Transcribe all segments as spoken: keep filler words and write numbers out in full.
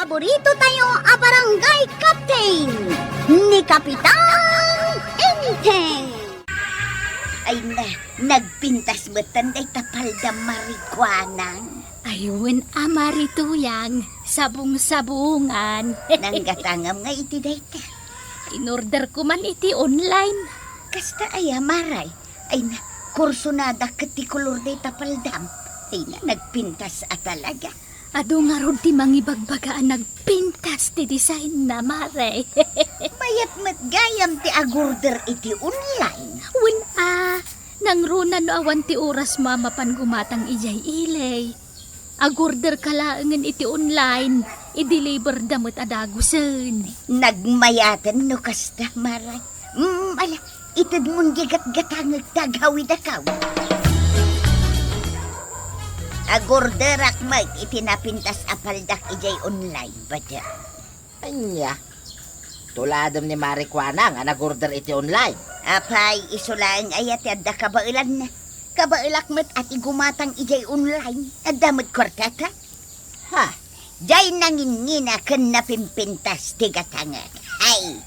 Paborito tayo a barangay captain, ni Kapitan Enteng. Ay na, nagpintas metten dayta palda, Mari Kuanang. Ay, wen a, Mari Tuyang, sabong-sabongan. Nanggatangam nga iti dayta. Inorder ko man iti online. Kasta aya, Maray? Ay na, kursonadak ket ti kolor dayta paldam. Ay na, nagpintas a talaga. Adu ngarud ti mangibagbaga a nagpintas ti design na, Mare. Mayat met gayam ti agorder iti online. Wen a, nangruna no awan ti oras mo a mapan gumatang idiay ili. Agorder ka laengen iti online, i-deliver da met a dagusen. Nagmayaten no kasta, Mare. Mm, ala, itedmon diay gatgatangek ta agawidakaw. Agorderak met iti napintas a paldak idiay online, bada. Ania? Tuladem ni Mari Kuanang a nagorder iti online. Apay, isu laeng aya ti adda kabaelanna? Kabaelak met a ti gumatang idiay online, adda met kuartata. Ha? Diay nangingina ken napimpintas ti gatangek. Ay!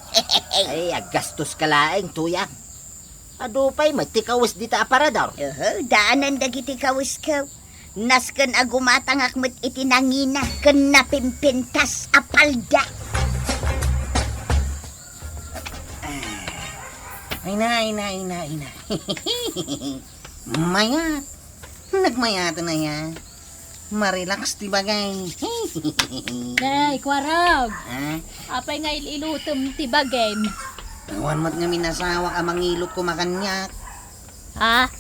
Ay, aggastos ka laeng, Tuyang. Adu pay met ti kawes dita aparador. Oho, daanen dagiti kawesko. Nasken a gumatangak met iti nangina ken napimpintas a palda. Ay na, ay na, ay na, ay na. Mayat. Nagmayaten aya. Marelax ti bagay. Nay, Kuarog. Ha? Apay nga il-ilutem ti bagim? Awan met ngamin asawak a mangilot koma kaniak. Ha?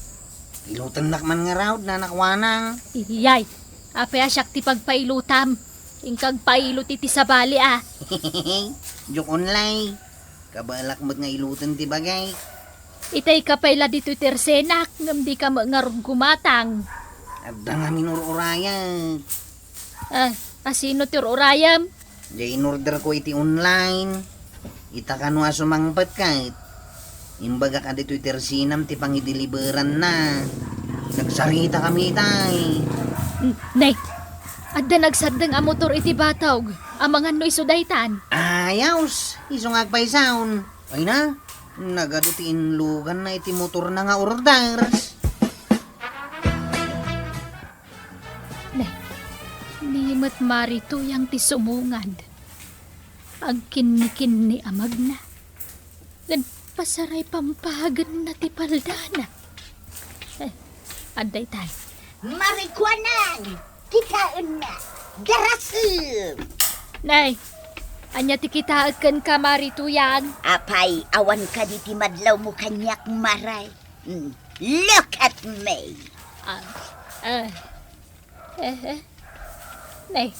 Ilutennak man ngarud, Nana Kuanang. Iyay, apay a siak ti pagpailutam? Inka agpailot iti sabali a. Joke only. Kabaelak met nga iluten ti bagik. Itay ka pay la ditoy ti ersenak, ngem dika met ngarud gumatang. Adda ngamin ur-urayek. Ah, asino ti ur-urayem? Diay inorder ko iti online. Ita kano a sumangpet ket imbagak a ditoy ti ersenam ti pangideliveranna. Nagsaritakami itay. N-, nay, adda nagsaddeng a motor iti batog. Amangan no isu daytan. Ayos, isu nga agpaysaon. Ay na, nagadu ti inluganna iti motorna nga orders. Ne, ni met Mari Tuyang ti sumungad. Agkinnikinni a magna. Ngem pasaray pampagenna ti paldana. Eh, adda itay. Mari Kuanang! Kitaenna! Darasem! Nay, ania ti kitaek kenka, Mari Tuyang? Apay, awan kadi ti madlawmo kaniak, Maray? Mm. Look at me! Ah, ah, eh, eh. Nay,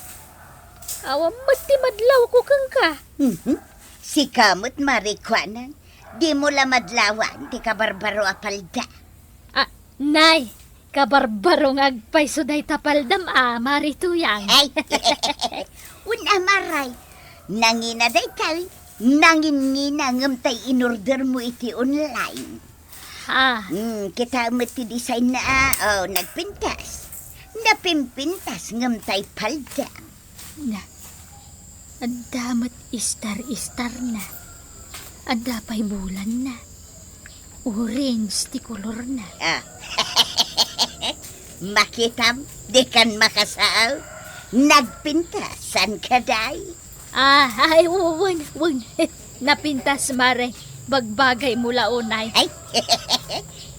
awan met ti madlawko kenka. Mhm. Sika met, Mari Kuanang. Dimo la madlawan ti kabarbaro a palda. Ah, nay, kabarbaro nga agpayso dayta paldam a, Mari Tuyang. Ay, wen a, Maray. Nangina daytay, nangingina ngem tay inordermo iti online. Ha? Hmm, kita met ti design na, ah, oh, nagpintas. Napimpintas ngem tay paldam. Na, adda met istar-istarna. Adda pay bulanna. Orange ti kolorna. Ah. Makitam, dikan makasao. Nagpintasan ka, day. Ah, ay, wen, wen. Napintas, Mare. Bagbagaymo la unay. Ay,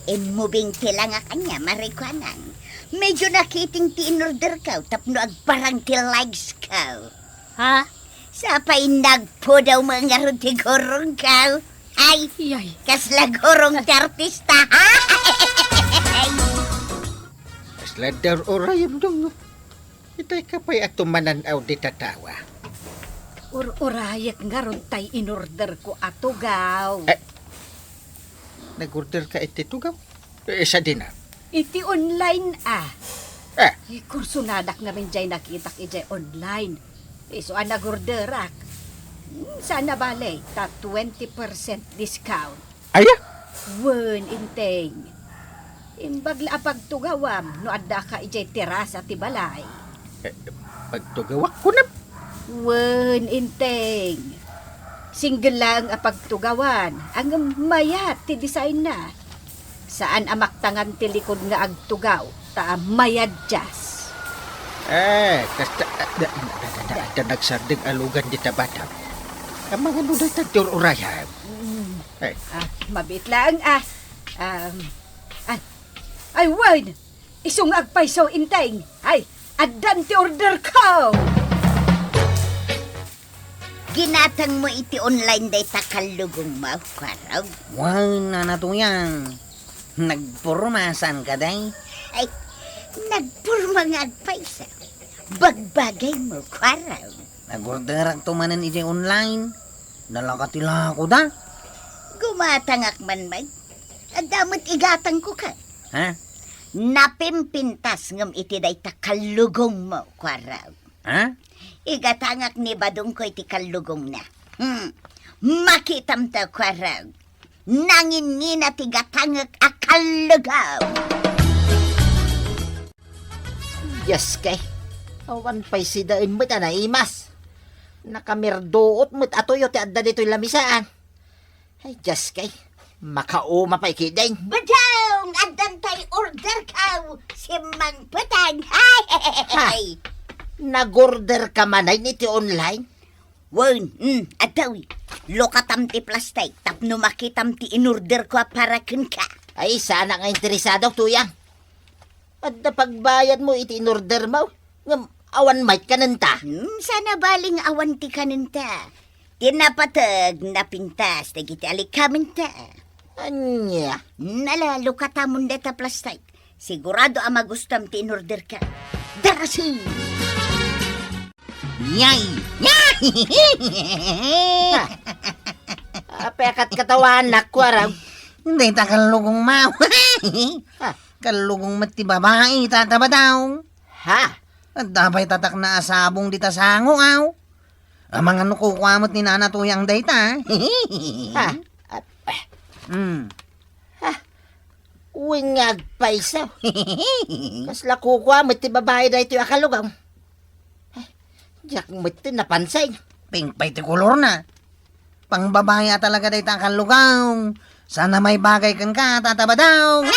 immubing ti langak ania, Mari Kuanang. Medyo nakiting ti inorderko tapno agparang ti likes ko. Ha? Sapay nagpudawmo ngarud ti gurongko. Ay, iyay. Kasla gurong ti artista, ha? Kasla dar-urayem, Dong. Itay ka pay a tumanan-aw dita tawa. Ur-urayek ngarud tay inorderko a tugaw. Eh, nag-order ka iti tugaw? Eh, sadina? Iti online, ah. Eh. Ikursonadak ngamin jay nakitak ijay online. Isu a nag-orderak. Hmm, sana bale, ta twenty percent discount. Aya? Wen, Enteng. Imbag la a pagtugawam no addaka idiay terasa ti balay. Eh, pagtugawak kunam? Wen, Inteng. Single laeng a pagtugawan, ngem mayat ti design na. Saan a maktangan ti likod nga agtugaw, ta mayat dias. Eh, kasta, ah, da, da, da, da, da, nagsardeng a lugan dita bata. Amangan no dayta ti ur-urayam. Mm. Eh. Ah, mabiit laeng, ah. Um, ay, ay, wen! Isu nga agpayso, Inteng. Ay, addan ti order ko! Ginatangmo iti online dayta kallugongmo, Kuarog? Wen, Nana Tuyang. Nagporma saan kadi? Ay, nagporma nga agpayso. Bagbagaymo, Kuarog. Nagorderakto manen iti online. Nalaka ti lakoda. Gumatangak man, may. Adda met igatangko ket. Ha? Napimpintas ngem iti dayta kallugongmo, Kuarog. Ha? Igatangak ni badongko iti kallugongna. Hmm. Makitam ta, Kuarog. Nanginngina ti gatangek a kallugong. Dios kay, awan pay sidaen met a naimas. Nakamirduot met a tuyo ti adda ditoy lamisaan. Ay, Dios kay, makauma pay ketdin. Badong! Addan tay order ko, simmangpetang. Ha? Hay! Nag-order ka manen iti online? Wen, mm, adda wi. Lukatam ti plastik tapno makitam ti inorder ko a para kenka. Ay, saanak nga interesado, Tuyang. Adda pagbayadmo iti inordermo, ngem awan met kanenta. Hmm, saan a bali nga awan ti kanenta. Ti napateg, napintas dagiti alikamenta. Ania? Nala, lukatamon dayta plastik. Sigurado a magustom ti inorderka. Darasem! Yay! Yay! Apay a katkatawanak, Kuarog? Dayta kallugongmo. Ha? Kallugong met ti babai, Tata Badong. Ha? Adda pay tatakna a sabong dita sango, aw. Amangan no kukua met ni Nana Tuyang dayta. Ha? Ah, eh. Hmm. Ha? Wen nga agpayso. Kasla kukua met ti babai daytoy a kallugong. Diak met ti napansin. Pink pay ti kolorna. Pangbabai a talaga dayta a kallugong. Saan a maibagay kenka, Tata Badong.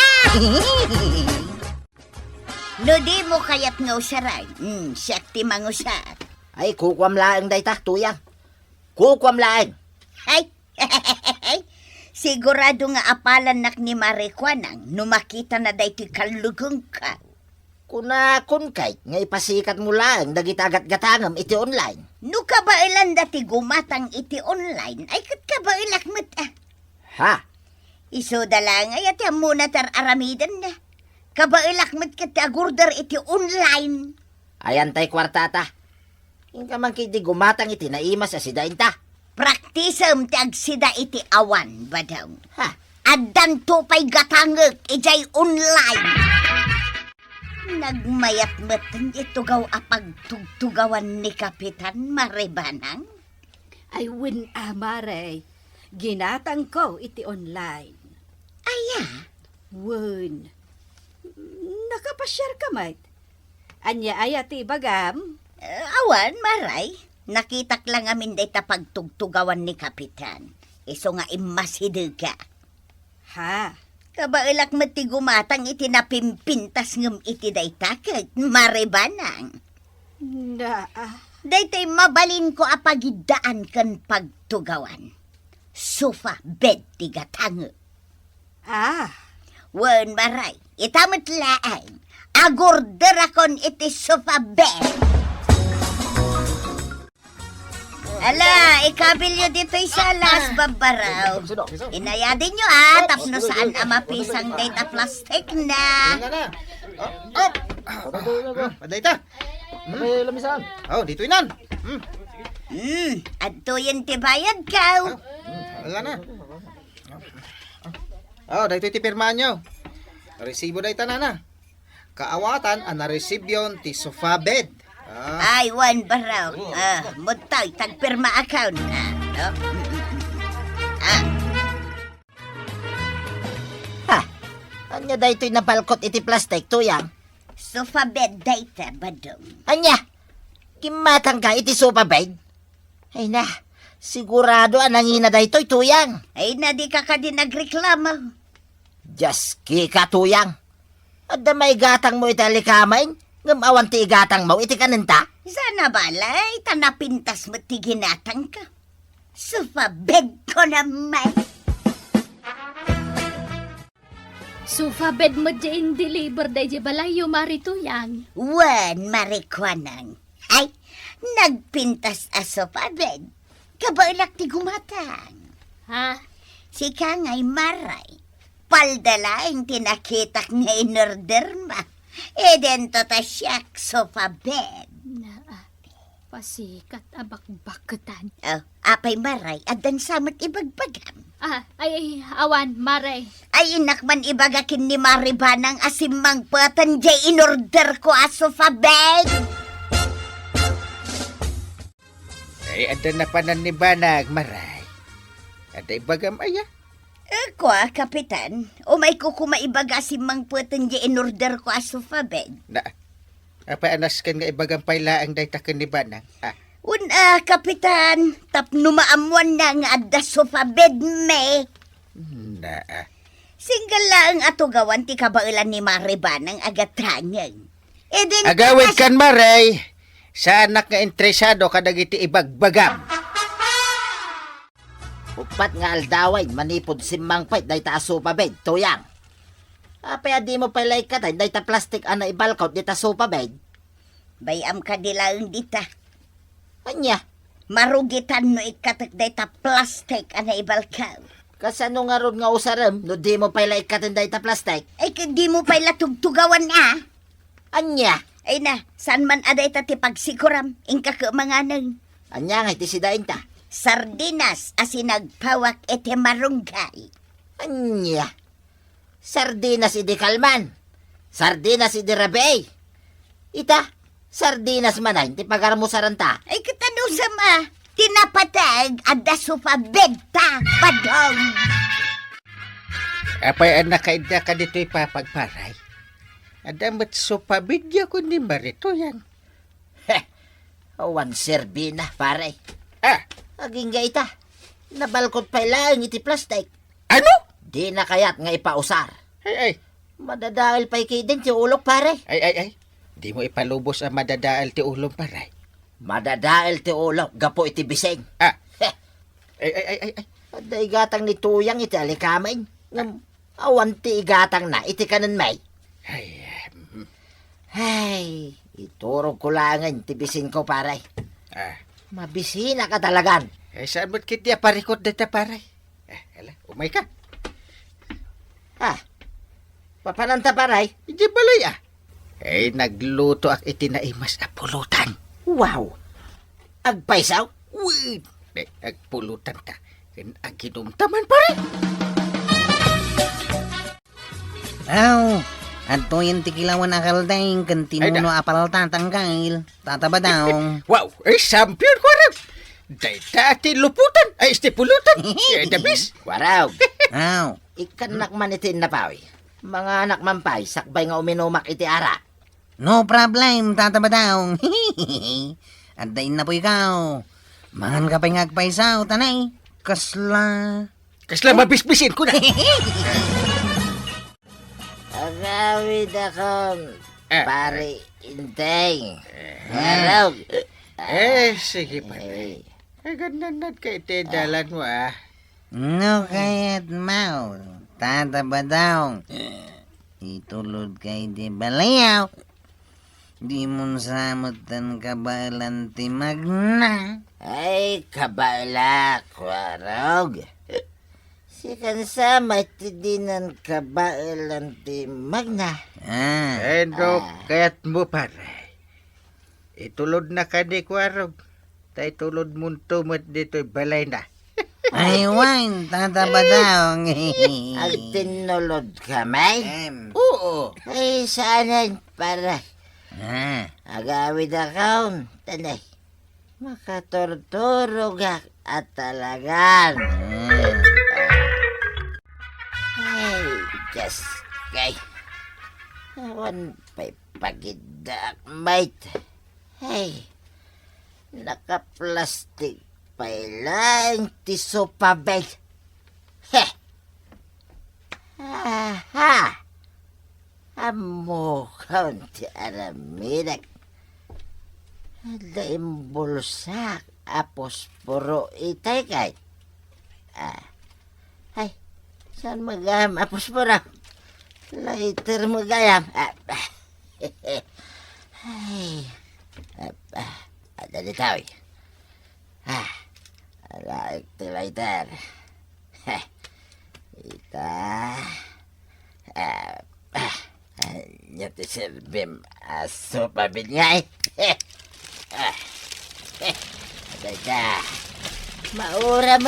No dimo kayat nga usaren, hmm, siak ti mangusar. Ay, kukuam laeng dayta, Tuyang. Kukuam laeng. Ay, sigurado nga apalannak ni Mare Kuanang no makitana daytoy kallugongko. Kunakon kay nga ipasikatmo laeng dagiti agatgatangem iti online. No kabaelanda ti gumatang iti online, ay ket kabaelak met, ah. Ha? Isuda laeng aya ti ammona ti ar-aramidenna. Kabaelak met ket ti agorder iti online. Ayan tay kuartata. Inka man ketdi gumatang iti naimas a sidaenta. Praktisem ti agsida iti awan, Badong. Ha? Addanto pay gatangek idiay online. Nagmayat met ti tugaw a pagtugtugawan ni Kapitan Mare Banang. Ay, wen a, Mare. Ginatangko iti online. Aya? Wen. Nakapasiarka met? Ania aya ti ibagam? Eh, awan, Mare. Nakitak la ngamin dayta pagtugtugawan ni Kapitan. Isu nga immasidegak. Ha? Kabaelak met ti gumatang iti napimpintas ngem iti dayta ket Mare Banang. Na, ah. Daytoy mabalinko a pagiddaan ken pagtugawan. Sofa bed ti gatangek. Ah. Wen, Mare, ita met laeng. Agorderakon iti sofa bed. Ala, ikabilyo ditoy salas, babbaraw. Inayadinyo, ah, tapno saan a mapisang dayta plastik na. Op! Padayta. Hmm. Lamisan. Oh, ditoy nan. Hmm. Hmm, adtoyen ti bayadko. Oh, hmm, wala na. Oh, daytoy ti pirmaanyo. Resibo dayta, nana. Kaawatan a naresibyon ti sofa bed. Ah. Ay, wen, barok. Ah, mudtoy, tagpirmaakon. Ah, no? Ah. Ha? Ania daytoy napalkot iti plastik, Tuyang? Sofa bed dayta, Badong. Ania? Kimmatangka iti sofa bed? Ay na, sigurado a nangina daytoy, Tuyang. Ay na, dika kadi nagreklamo. Dios, kika, Tuyang. Adda maigatangmo iti alikamaen, ngem awan ti igatangmo iti kanenta? Saan a bale, ta napintas met ti ginatangko. Sofa bed ko naman. Sofa bed met diay in-deliver daydiay balayyo, Mari Tuyang. Wen, Mari Kuanang. Ay, nagpintas a sofa bed. Kabaelak ti gumatang. Ha? Sika ngay, Mari. Palda laeng ti nakitak nga inordermo. Idinto ta siak sofa bed. Naa, pasikat a bakbakketan. Oh, apay, Mari, addan sa met ibagbagam? Ah, ay, ay, awan, Mari. Ay, innak man ibaga ken ni Mari Banang a simmangpeten diay inorderko a sofa bed. Ay, adda napanan ni Banang, Mari. Adda ibagam aya? Eh, kua, Kapitan. Umayko koma ibaga a simmangpeten diay inorderko a sofa bed. Na, apay a nasken nga ibagam pay laeng dayta ken ni Banang? Ah. Wen a, Kapitan, tapno maammoanna nga adda sofa bed mi. Na, ah. Single laeng a tugawan ti kabaelan ni Mari Banang a gatangeng. Idin Agawidkan, Mari. Saanak nga interesado kadagiti ibagbagam. Uppat nga aldawen manipud simmangpet dayta a sofa bed, Tuyang. Apay a dimo pay la ikkaten dayta plastik a naibalkaw dita sofa bed? Bay-am kadi laeng dita. Ania? Marugitan no ikkatek dayta plastik a naibalkaw. Kasano ngarud nga usarem no dimo pay la ikkaten dayta plastik? Ay, ket dimo pay la tugtugawan a. Ania? Ay na, saan man a dayta ti pagsikuram, inka ket manganen. Ania ngay ti sidainta? Sardinas a sinagpawak iti marunggay. Ania? Sardinas idi kalman. Sardinas idi rabii. Ita, sardinas manen ti pagarmusaranta. Ay, ket anusam a, ti napateg adda sofa bedta, padong. Apay a nakaidda ka ditoy papagparay? Adda met sofa bedyo kun ni Maritoyan. Heh! Awan serbina, pare. Ah! Agingga ita. Nabalkot pay laeng iti plastik. Ano? Dina kayat nga ipausar. Ay, ay. Madadael pay kidin ti ulok, pare. Ay, ay, ay. Dimo ipalubos a madadael ti ulom, pare. Madadael ti ulok gapu iti bising. Ah. Heh! Ay, ay, ay, ay, ay. Adda igatang ni Tuyang iti alikamen. Ngem, awan ti igatangna iti kanen, may. Ay, em. Ay, iturogko laengen ti bisinko, pare. Ah. Mabisinaka talagan. Ay, saan met ketdi a parikut dayta, pare? Eh, ala, umayka. Ah, papananta, pare? Idiay balay, ah. Ay, naglutoak iti naimas a pulutan. Wow! Agpaysaw? Wait! Eh, agpulutan ka. Ken aginumta man, pare. Aw, adtoyen ti kilawan a kaldeng ken timuno a palta, tanggal, Tata Badong. Wow, eh, champion, Kuarog. Dayta ti luputan, ay, isti pulutan. Eh, the best. Kuarog. Aw. Ikkannak man iti innapaw. Manganak man pay, sakbay nga uminumak iti ara. No problem, Tata Badong. Adda innapoyko. Manganka pay nga agpaysaw, tanay. Kasla. Kasla mabisbisin ko na. Agawidakon, ah, pare Inteng. Eh. Hello. Eh, sige, pare. Eh. Ay, gananad ka iti dalan mo, ah. No kayat mo, Tata Badong. Itulod ka iti balayaw. Dimon sa met tan kabaelan ti magna. Ay, kabaelak, Kuarog. Sikan sa met ti dinan kabaelan ti magna. Ah. Ay, no kayat mo, pare. Itulod na kadi, Kuarog. Ta itulod monto met ditoy balayna. Ay, wen, Tata Badong. Agtinnulod ka, may? Em. Oo. Ay, saanen, pare. Ah. Agawidakon, tanay. Makaturturogak a talagan. Ah. Ay, Diyos, kay. Awan pay pagiddaak, mate. Ay, Nakaplastik pay laeng ti sofa bed. He! Aha! Ammokon ti aramidek. Adda imbulsak a posporo itay kay. Ah. Ay, saan magam a posporo? Lighter magayam. Ah, ah. Ay. Ah, ah. Adda ditoy. Ah, alaek ti lighter. Ita. Ah, ah, ania ti serbim a sofa bed ngay? Ah, ah, adda. Mauram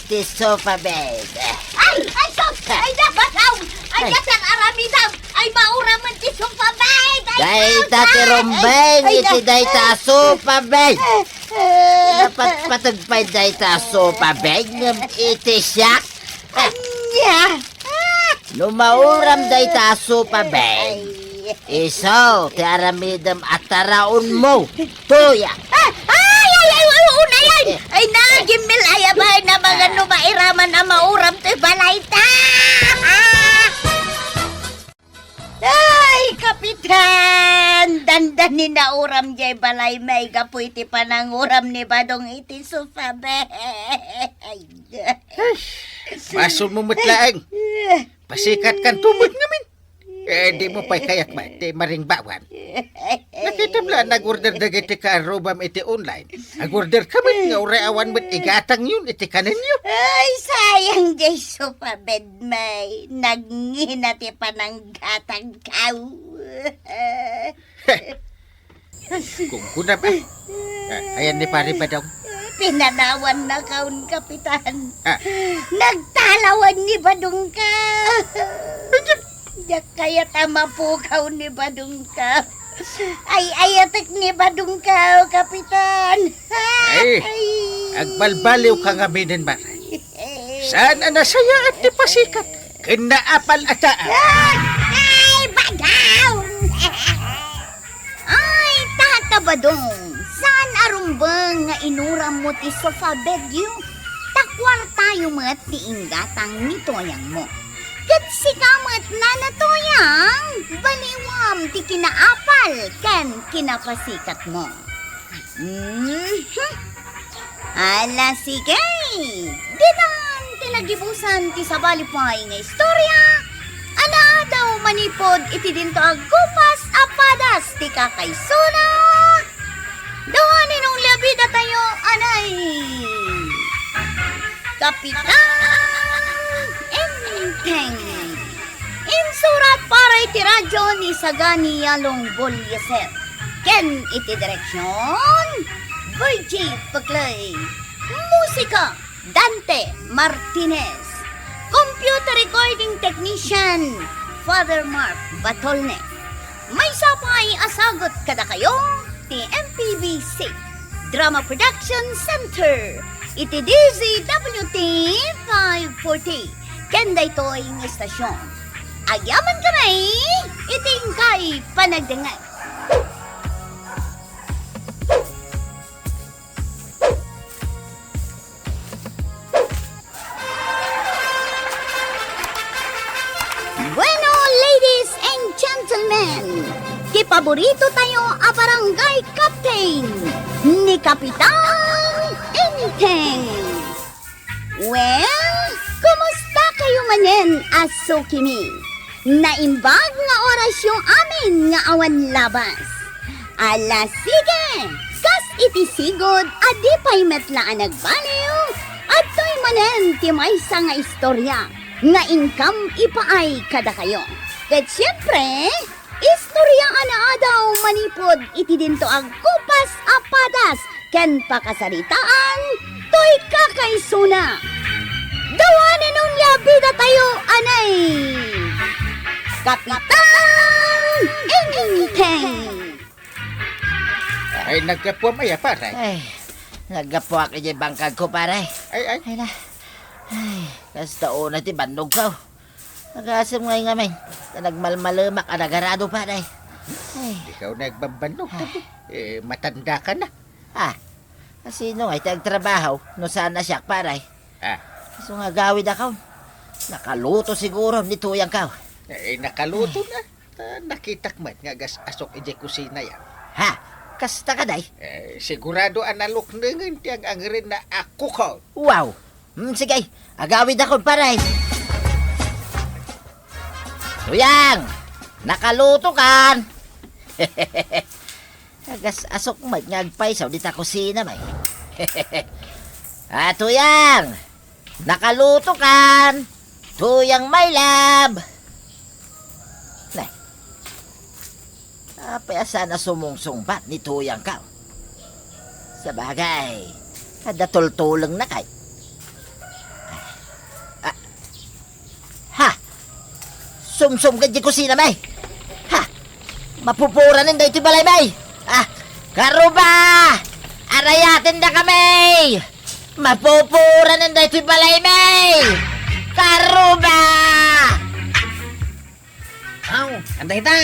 ti sofa bed. Ay, ay, sus! Ay, nabagaw! Ay, ay, nakan aramidaw! Ay, mauram ti sofa bed! Ay, dayta ti rumbeng iti dayta a sofa bed. Napatpateg pay dayta a sofa bed ngem iti siak. Ania? No mauram dayta a sofa bed, isu ti aramidem a taraonmo. Tuya. Ah, ay, ay, ay, ay, unay, ay. Ay, nagimmil, ay, abay, na mga no mairaman a mauram ti balayta. Ah! Ay, Kapitan! Dandani nauram jay balaymi gapu iti pananguram ni Badong iti sofa bed. Ay, basolmo met laeng. Pasikatkanto met ngamin. Eh, dimo pay kayat met ti maringbawan. Nakitam la, nag-order dagiti kaarrubam iti online. Ag-order ka met nga uray awan met igatangyon iti kanenyo. Ay, sayang jay sofa bed mi. Nagngina ti pananggatangkaw. Kungkuna ba? Ah, ayan ni Pare Badong. Pinanawannakon, Kapitan. Ah. Nagtalawan ni Badongkaw. Diak kayat a mapukaw ni Badongkaw. Ay-ayatek ni Badongkaw, Kapitan. Ay, agbalbaliwka ngaminen, Mare. Saan a nasayaat ti pasikat ken naapal a taang. Ay, bagaw! Ay, Tata Badong, saan a rumbeng nga inurammo ti sofa bedyo, ta kuartayo met ti inggatang ni toyangmo. Ket sika met, Nana Toyang, baliwam ti kinaapal ken kinapasikatmo. Mhm. Ala, sige. Ditan ti nagibusan ti sabali pay nga istorya a naadaw manipud iti dinto a gupas a padas ti kakaisuna. Dawa ni Nong Liabida tayo, anay. Kapitan Enteng. Insurat para iti radyo ni Sagani Yalong Bolieser. Ken iti direksyon, Virgie Peclay. Musika, Dante Martinez. Computer recording technician, Father Mark Batolne. Maysa pay a sagut kadakayo ti M P B C Drama Production Center iti D Z W T five forty. Ken daytoy nga istasyon, agyamankami iti inkay panagdengngeg. Bueno, ladies and gentlemen, ti paborito tayo a barangay captain, ni Kapitan Enteng. Well, kumusta kayo manen a sukimi? Naimbag nga orasyo amin nga awan labas. Ala, sige! Kas iti sigud a di pay met la a nagbaliw, adtoy manen ti maysa nga istorya nga inkam ipaay kadakayo. Ket siempre, istorya a naadaw manipud iti dinto a gupas a padas ken pakasaritaan toy kakaisuna. Dawa ni Nong Liabida tayo, anay! Kapitan Enteng! Ay, naggapuam aya, pare? Ay, naggapuak idiay bangkagko, pare. Ay, ay. Ay na. Ay, kasta una ti bannogko. Agasem ngay ngamin, ta nagmalmalemak a nagarado, pare. Ay. Ikaw nagbambannog, ay. Tabi. Eh, matanda ka na. Ah, Asino ngay ti agtrabaho no saan a siak, pare? Ah. Isu nga agawidakon. Nakaluto siguro ni Tuyangko. Eh, nakaluto na. Ta nakitak met nga agas-asok idiay kusina ya. Ha? Kasta kadi? Eh, sigurado a naluknengen ti ang-angerenna a kukaw. Wow! Hmm, sige, agawidakon, pare. Tuyang! Nakalutokan! Agas-asok met nga agpayso dita kusina, may. Ah, Tuyang! Nakalutokan! Tuyang, my love! Nay, apay a saan a sumungsungbat ni Tuyangko? Sabagay, adda tultulengna kay. Ah, ha! Sumsumged diay kusina, may! Ha! Mapupuranen daytoy balay, may! Ah! Karuba! Arayaten dakami! Mapupuranen daytoy balay, may! Karuba! Aw, adda ita.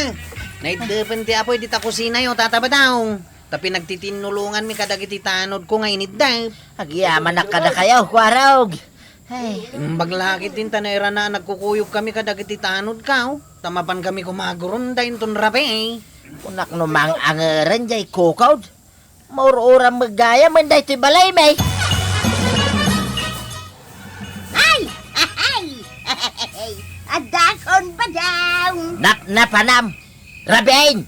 Naiddepen ti apoy dita kusina yo, Tata Badaw. Ta pinagtitinnulonganmi kadagiti tanodko nga iniddep. Agyamanak kadakayo, Kuarog. Ay. Imbag la ketdin ta nairana a nagkukuyogkami kadagiti tanodko, ta mapankami koma agurunda inton rabii. Kunak no mang-angeren diay kukaw. Maur-uram met gayam daytoy balay, may. Ay! Ay! Addakon, Badaw! Napnapanam! Rabiin!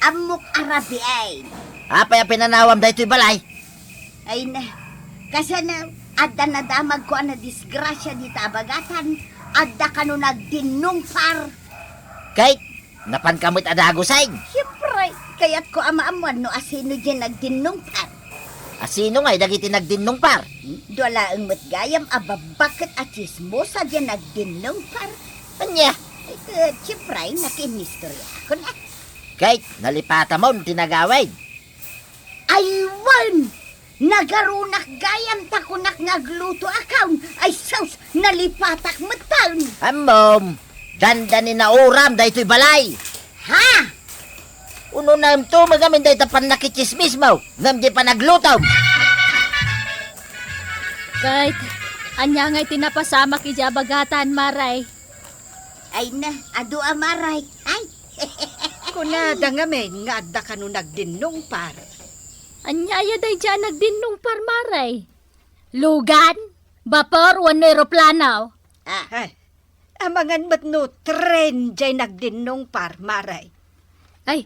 Ammok a rabiin. Apay a pinanawam daytoy balay? Ay na, kasano, adda nadamagko a nadisgrasia dita a bagatan, adda kano nagdinnungpar. Kay, napanka met a dagusen? Siempre, kayatko a maammuan no asino diay nagdinnungpar. Asino ngay dagiti nagdinnungpar? Hmm? Dua laeng met gayam a babbaket a tsismosa diay nagdinnungpar. Ania? Ay, ket, siempre, nakiinnistoriaakon, ah. Kay, nalipatamon ti nagawid. Ay wen! Nagarunak gayam ta kunak nga aglutoakon. Ay sus, nalipatak metten. Ammom, dandani nauram daytoy balay. Ha? Unonamto, magamin dayta pannakitsismismo, ngem di panaglutom. Ket, ania ngay ti napasamak idiay a bagatan, Mare? Ay na, adu a, Mare. Ay, kunada ngamin nga adda kano nagdinnungpar. Ania aya daydiay a nagdinnungpar, Mare? Lugan? Bapor wenno eroplano? Ah. Ay, amangan met no tren diay nagdinnungpar, Mare. Ay,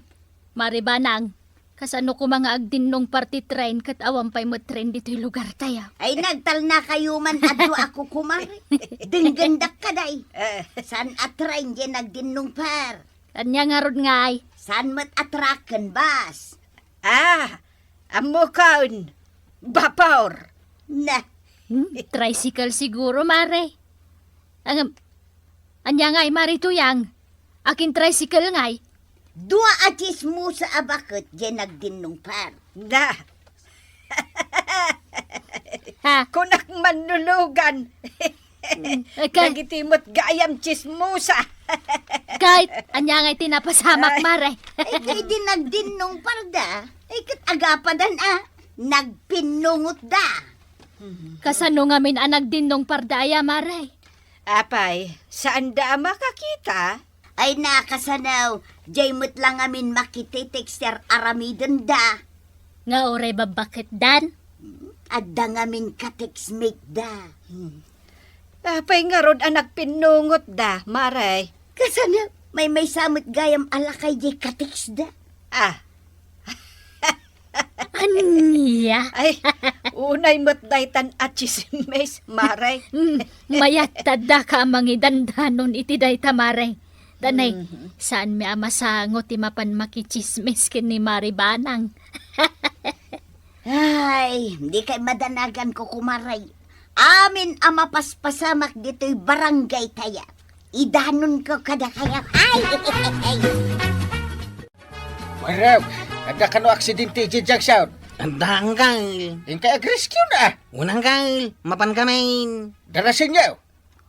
Mare Banang, kasano koma nga agdinnungpar ti tren ket awan pay met tren ditoy lugartayo? Ay, nagtalnakayo man adu a kukumare. Denggendak kadi. Eh. Saan a tren diay nagdinnungpar? Ania ngarud ngay? Saan met a truck ken bus? Ah, ammokon. Bapor. Na. Hmm, tricycle siguro, Mare. Ang, ania ngay, Mare Tuyang? Akin tricycle ngay? Dua a tsismosa a baket diay nagdinnungpar. Da. Ha? Kunak man no lugan. Mm, eh, kay dagiti met gayam tsismosa. Kay, ania ngay ti napasamak, Ay. Mare? Ay, kay di nagdinnungparda. Ay, ket agapadan a, nagpinnungotda. Kasano ngamin a nagdinnungparda aya, Mare? Apay, saanda a makakita? Ay, nakasano, diay met la ngamin makititext ti ar-aramidenda. Nga uray babbaketdan? Adda ngamin ka-textmate-da. Hmm. Apay ngarud a nagpinnungotda, Mare? Kasano, maymaysa met gayam a lakay diay ka-text-da. Ah. Ania? Ay, unay met daytan a tsismis, Mare. Hmm, mayatadda ka a mangidandanon iti dayta, Mare. Danay, Mhm. saanmi a masango ti mapan makitsismis ken ni Mare Banang. Ay, dikay madanagan, kukumare. Amin a mapaspasamak ditoy barangay tayo. Idanonko kadakayo. Ay! Marag, adda kano aksidente idiay junction? Adda, Uncle. Inkay ag-rescue na. Wen, Uncle, mapankamin. Darasenyo.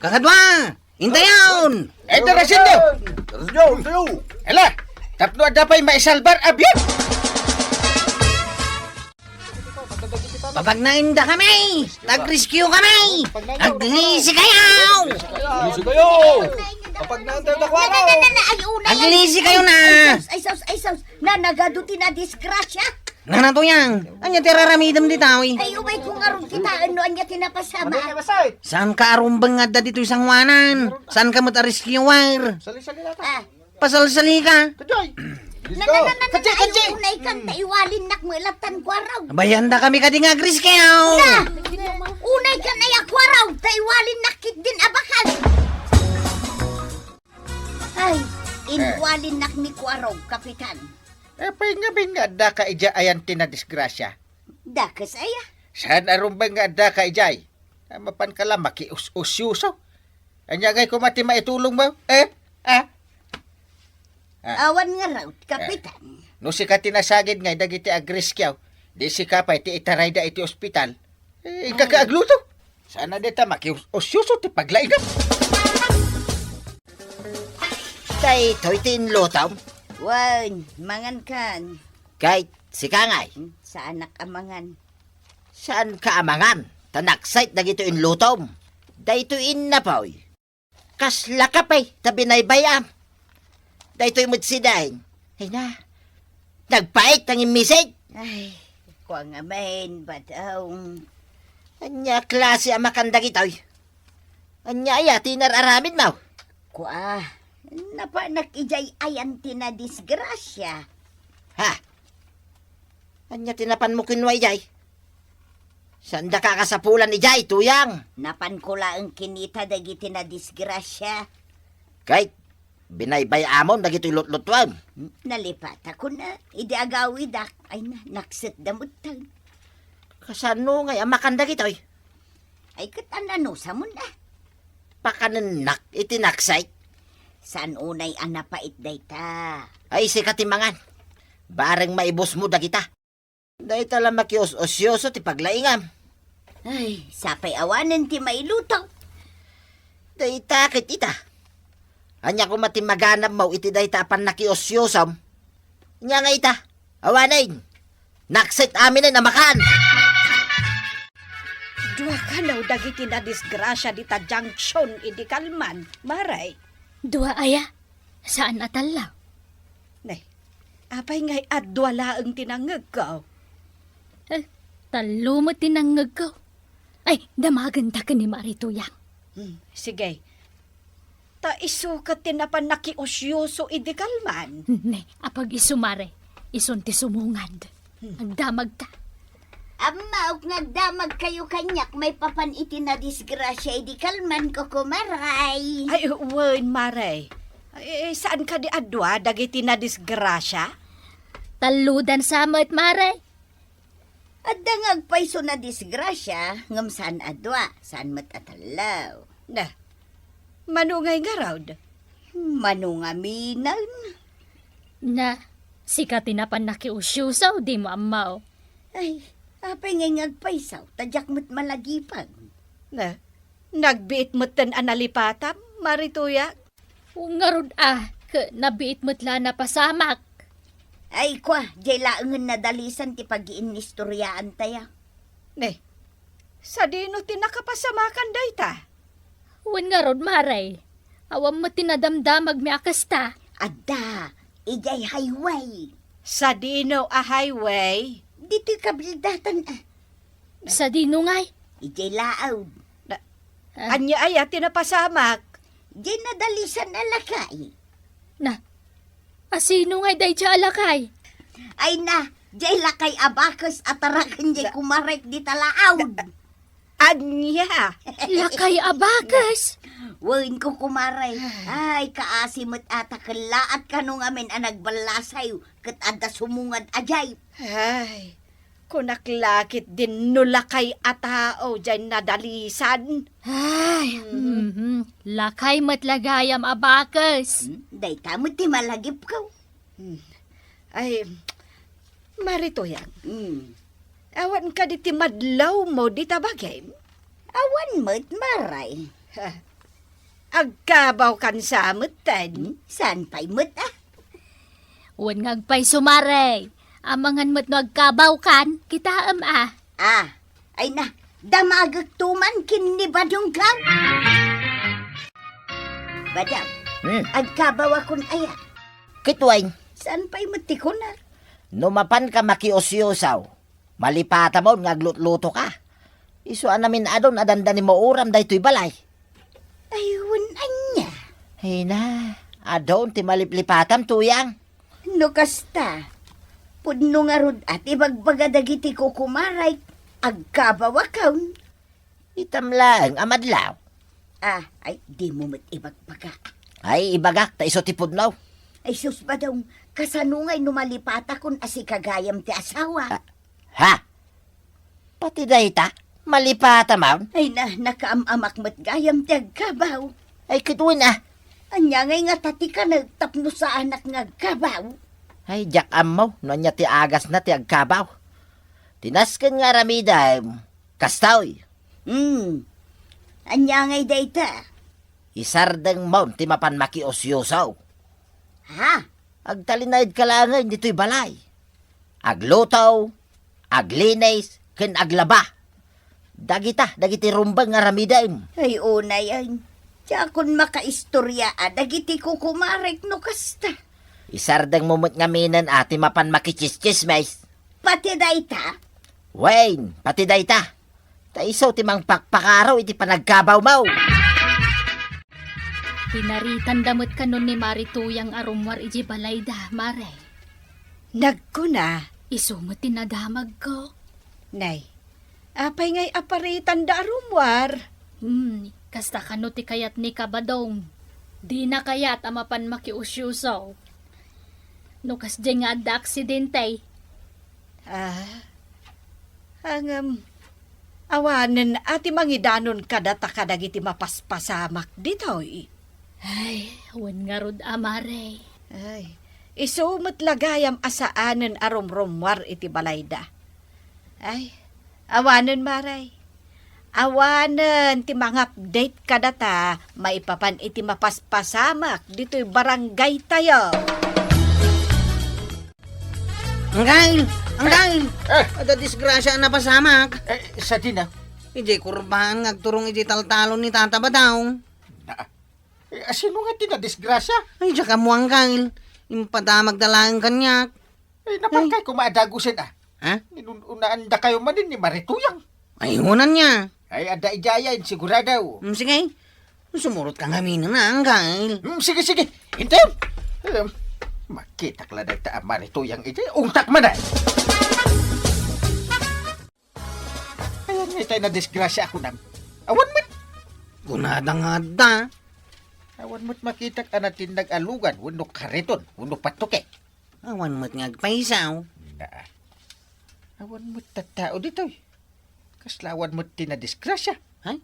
Kakadua! Intayon! Ay, darasenyo! Darasenyo, intayo! Ala, tapno adda pay maisalbar a biag! Papagnaenda kami! Nag-rescue kami! Aglisi kayo! Aglisi kayo! Kapag naantay na kwara! Aglisi kayo na! Ay, sus, ay, sus, ay, sus. Na, nagadu ti nadisgrasya. Nana, Tuyang, anya ti raramidem dita, uy? Ay, umay ko ngarud kitaen no anya ti napasama. Saan ka arumbeng nga adda ditoy sangoanan? Saan ka met a rescuer? Sali-sali nata. Ah. Pasalsali ka. Kajoy! Let's go! Nananana, ay, unay kan ta iwalinnak mo ilatan kuaraw. Abayanda kami kadi nga agrescue. Na! Unay kan ay a kuaraw, ta iwalinnak kit din abakan. Ay, inwalinnak ni kuaraw, Kapitan. Apay ngamin nga adda ka ija ayan ti nadisgrasya? Dakes aya? Saan arumbeng nga adda ka ijay? Mapan ka la makius-usyoso. Ania ngay koma ti maitulongmo? Eh? Ah? Ah. Awan ngarud, Kapitan. No sika ti nasagid ngay dagiti agrescue, di sika pay ti itarayda iti ospital. Eh, inka ka agluto. Sana dita makius-usyoso ti paglaingam. Daytoy ti inlutom? Wen, mangan kan. Kay, sika ngay? Hmm, saanak a mangan. Saan ka a mangan? Ta naksait dagitoy inlutom. Daytoy innapoy. Kasla kape ta binaybay-am. Daytoy met sidain. Ay na, nagpait ang immisig. Ay, kua ngamin, Badong. Ania klase a makan dagitoy? Ania aya ti inar-aramidmo? Kua, napanak ijay ayan ti nadisgrasya. Ha? Ania ti napanmo kenua ijay? Saandaka a kasapulan ijay, Tuyang? Napanko laeng kinita dagiti nadisgrasya. Kay, binaybay-amon dagitoy lutlutuem. Nalipatakon a, idi agawidak, ay na, naksetda metten. Kasano ngay a makan dagitoy? Ay, ket ananusamon a. Pakanennak iti naksait. Saan unay a napait dayta? Ay, sika ti mangan. Bareng maibusmo dagita. Dayta la makius-usyoso ti paglaingam. Ay, sapay awanen ti mailuto. Dayta ket ita. Ania koma ti maganabmo iti dayta a pannakiusyosom? Ania nga ita? Awanen! Naksit aminen a makan! Dua kano dagiti nadisgrasya dita junction idi kalman, Mare? Dua aya? Saan a tallo? Ne, apay ngay a dua laeng ti nangngegko? Eh, tallo met ti nangngegko. Ay, damagenta ken ni Mare Tuyang. Hmm, sige. Ta isu ket ti napan nakiusyoso idi kalman. Ne, apag-isu, Mare. Isun ti sumungad. Hmm. Agdamagta. Ammaok nga agdamagkayo kaniak maipapan iti nadisgrasya idi kalman, Kukumaray. Ay, wen, Mare. Ay, saan kadi a dua dagiti nadisgrasya? Tallodan sa met, Mare. Adda nga agpayso nadisgrasya, ngem saan a dua, saan met a tallo. Na, mano ngay ngarud? Mano ngamin? Na, sika ti napan nakiusyoso, dimo ammo. Ay, apay ngay nga agpayso, ta diak met malagipag. Na, nagbiit metten a nalipatam, Mare Tuyang? Ngarud a, ket nabiit met la a napasamak. Ay, kua, diay laengen nadalisan ti pagiinnistoriaantayo. Ne, sadino ti nakapasamakan dayta? Wen ngarud, Mare. Awan met ti nadamdamagmi a kasta. Adda, idiay highway. Sadino a highway? Ditoy kabildatan, ah. Sadino ngay? Idiay laawd. Na, Ah. Ania aya ti napasamak? Diay nadalisan a lakay. Na, asino ngay daydiay a lakay? Ay na, diay lakay a bakes a taraken diay Na, kumarek dita laawd. Ania? Lakay a bakes? Wen, Kukumare. Ay, kaasi met a ta kellaat kano ngamin a nagballasayo ket adda sumungad a diay. Ay, kunak la ketdin no lakay a tao diay nadalisan. Ay, Mm. mhm. Lakay met la gayam a bakes. Hmm, dayta met ti malagipko. Hmm. Ay, Mare Tuyang. Hmm. Awan kadi ti madlawmo dita bagim? Awan met, Mare. Ha. Agkabawkan sa metten? Hmm? Saan pay met, ah? Wen nga agpayso, Mare. Amangan met no agkabawkan, kitaem, ah. Ah, Ay na, damagekto man ken ni Badong ka. Badong, Hmm. agkabawakon aya. Ket wen? Saan pay met ti kunak? No mapanka makiusiusaw, malipatamon nga aglutlutoka. Isu a namin-adun a danda ni Mauram daytoy balay. Ay, wen ania? Ay na, adun ti maliplipatam, Tuyang. No kasta, pudno ngarud a ti ibagbaga dagiti kukumarek, agkabawakon. Itam laeng a madlaw. Ah, ay, dimo met ibagbaga. Ay, ibagak, ta isu ti pudno. Ay, sus, Badong, kasano ngay no malipatakon a sika gayam ti asawa? Ah, ha? Pati dayta, malipatamon? Ay na, nakaam-amak met gayam ti agkabaw. Ay, ket wen a. Ania ngay ngata ti kanek tapno saanak nga agkabaw? Ay, diak ammo no ania ti agasna ti agkabaw. Ti nasken nga aramidem, kastoy. Hmm. Ania ngay dayta? Isardengmon ti mapan makiusiusaw. Ha? Agtalinaedka laengen ditoy balay. Agluto, aglinis, ken aglaba. Dagita, dagiti rumbeng nga aramidem. Ay, unay, ay. Diakon makaistorya a dagiti kukumarek no kasta. Isardengmo met ngaminen a ti mapan makitsistsismis. Pati dayta? Wen, pati dayta. Ta isu ti mangpakpakaro iti panagkabawmo. Pinaritanda met kanon ni Mari Tuyang a rummuar idiay balayda, Mare. Nagkuna. Isu met ti nadamagko. Nay, apay ngay a paritanda a rummuar? Hmm, kasta kano ti kayat ni Kabadong. Dina kayat a mapan makiusiusaw. No kasdiay nga adda aksidente. Ah, ngem, awanen a ti mangidanon kadata kadagiti mapaspasamak ditoy. Ay, wen ngarud a, Mare. Ay, isu met la gayam a saanen a rumrummuar iti balayda. Ay, awanen, Mare. Awanen ti mangupdate kadata maipapan iti mapaspasamak ditoy barangaytayo. Anggail! Anggail! Eh, eh. Adda disgrasya a napasamak. Eh, sadino? Idiay kurbaan nga agturong idiay taltalon ni Tata Badong. Na, eh, asino nga ti nadisgrasya? Ay, diak ammo, Anggail. Impadamagda laeng kaniak. Ay, napankay koma a dagusen, ah. Ha? Inun-unaandakayo manen ni Mari Tuyang. Ay, ania? Ay, adda idiay, sigurado. Mm, sige. Sumurotka ngamin, Anggail. Mm, sige, sige. Intayon. Em, makitak la dayta a Mari Tuyang iti. Ungtak man, ah. Ayan nga itay na disgrasya ako nam. Awan met. Kunada nga adda. Awan met makitak a natinnag a lugan, wenno kariton, wenno patuki. Awan met nga agpaysaw. Naa. Awan met tattao ditoy. Kasla awan met ti nadisgrasya. Hay?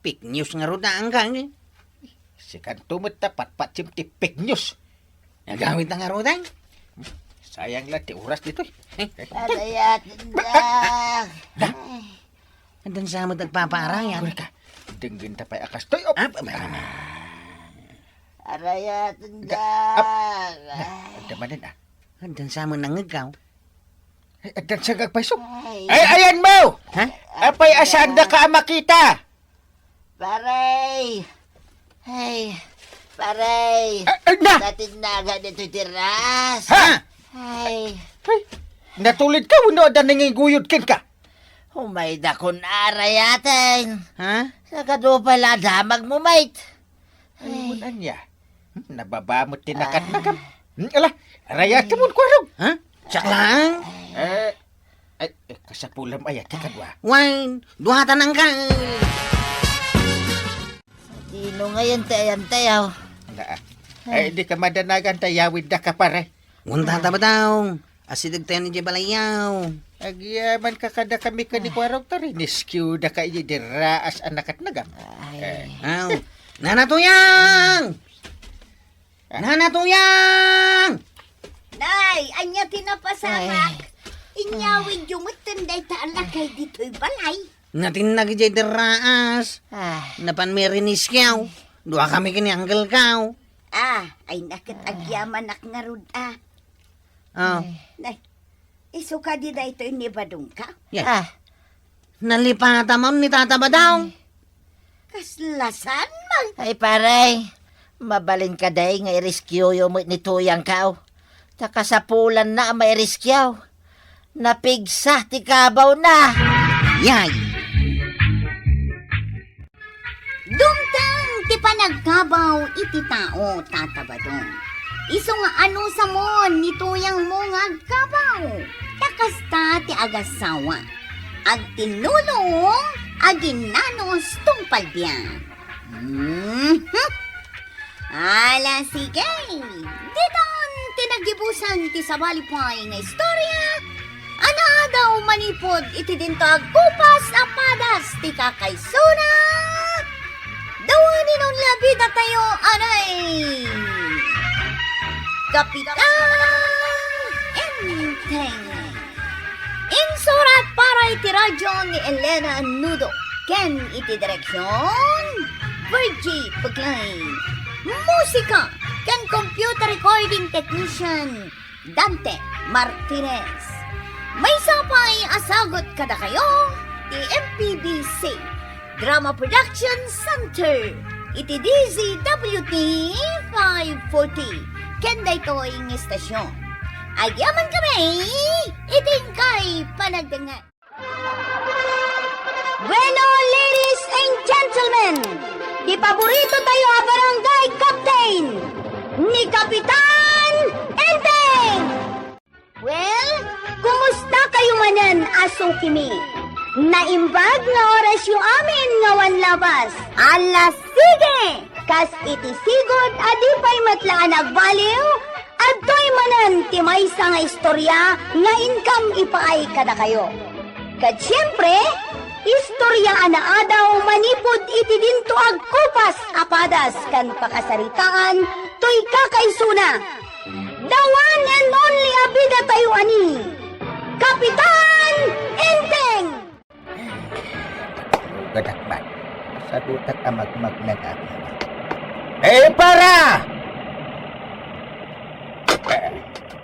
Fake news ngarud, Anggail. Sikanto met ta patpatsim ti fake news. Agawidta ngarud, ay? Sayang la ti oras ditoy. Eh? Arayatenda. Da. Addan sa met agpapaarayat. Kureka. Denggen ta pay a kastoy. Op. Ah, pa-, pa-, pa-, Arayatenda. Da. Op. Da. Adda manen, ah. Addan sa met nangegkaw. Ay, addan sa agpayso. Ay. Ay, ayanmo! Ha? Apay, asaandaka a makita? Paray! Ay, paray! Ah, ah, na! Natinnaga ditoy ti ras. Ha? Ay. Ay, natulidka wenno adda nangiguyod kenka? Umaydakon arayaten. Ha? Sa kadu pay la damagmo, mait. Ay, wen ania? Hmm, nababa met ti nakatnagam. Hmm, ala, arayatemon, Kuarog. Ha? Siak laeng? Eh, ay, eh, kasapulam aya ti kadua. Wen, duatan, Anggail. Dino ngayon ti ayantayo? Naa. Ay, di ka madanagan ta yawiddaka, pare. Wen, Tata Badong. Asidegtayon idiay balayyo. Agyamankami kadakami ken ni Kuarog ta riniskiwdaka idiay raas a nakatnagam. Ay. Eh. Aw. Nana Tuyang! Ah. Nana Tuyang! Nay, ania ti napasamak? Ay. Inyawidyo metten dayta a lakay ditoy balay. Natinnag idiay raas. Ah. Napanmi riniskiw. Duakami ken ni Anggelkaw. Ah, ay naket agyamanak ngarud, ah. Oh. Ay. Nay, isu kadi daytoy ni Badongka? Yes. Ah. Nalipata man ni Tata Badong. Ay, kasla saan man? Ay, pare, mabalin ka day nga i-rescue-yo met ni Tuyangko. Ta kasapulanna a mairescue. Napigsa ti kabawna. Yay! Dumteng ti panagkabaw iti tao, Tata Badong. Isu nga anusamon ni Tuyangmo nga agkabaw. Ta kasta ti agasawa. Agtinulong, aginnanos, tungpalbiag. Mhm. Ala, sige. Ditan ti nagibusan ti sabali pay nga istorya a naadaw manipud iti dinto agkupas a padas ti kakaisuna. The one and only a bida tayo, anay, Kapitan Enteng. Insurat para iti radyo ni Elena Nudo ken iti direksyon, Virgie Puglay. Musika ken computer recording technician, Dante Martinez. Maysa pay a sagut kadakayo ti M P B C Drama Production Center iti D Z W T five forty ken daytoy nga estasyon. Agyaman kami iti inkay panagdengngeg. Bueno, ladies and gentlemen, ti paborito tayo a barangay captain, ni Kapitan Enteng! Well, kumusta kayo manen a sukimi? Naimbag nga orasyo amin nga awan labas. Ala, sige! Kas iti sigud a di pay met la a nagbaliw, adtoy manen ti maysa nga istorya nga inkam ipaay kadakayo. Ket siempre, istorya a naadaw manipud iti dinto agkupas a padas ken pakasaritaan toy kakaisuna. The one and only a bida tayo ani, Kapitan Enteng! Gadak man, sadutak a magmagnaga. Eh, para!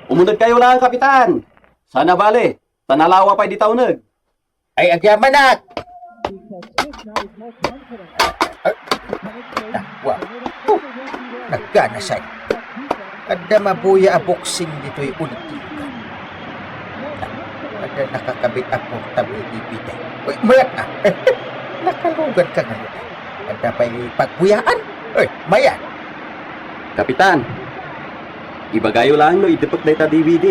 Umuneg kayo lang, Kapitan. Sana bale, ta nalawa pay di tauneg. Ay, agyamanak! Ay, dakwa. Oh, nagganasay. Adda mabuya a boxing ditoy ulit ti lugar. Adda nakakabit a portable D V D. Uy, mayat na! Nakalugan ka nga lugar. Adda pay pagbuyaan? Uy, mayat! Kapitan, ibagayo laeng no idepek dayta D V D.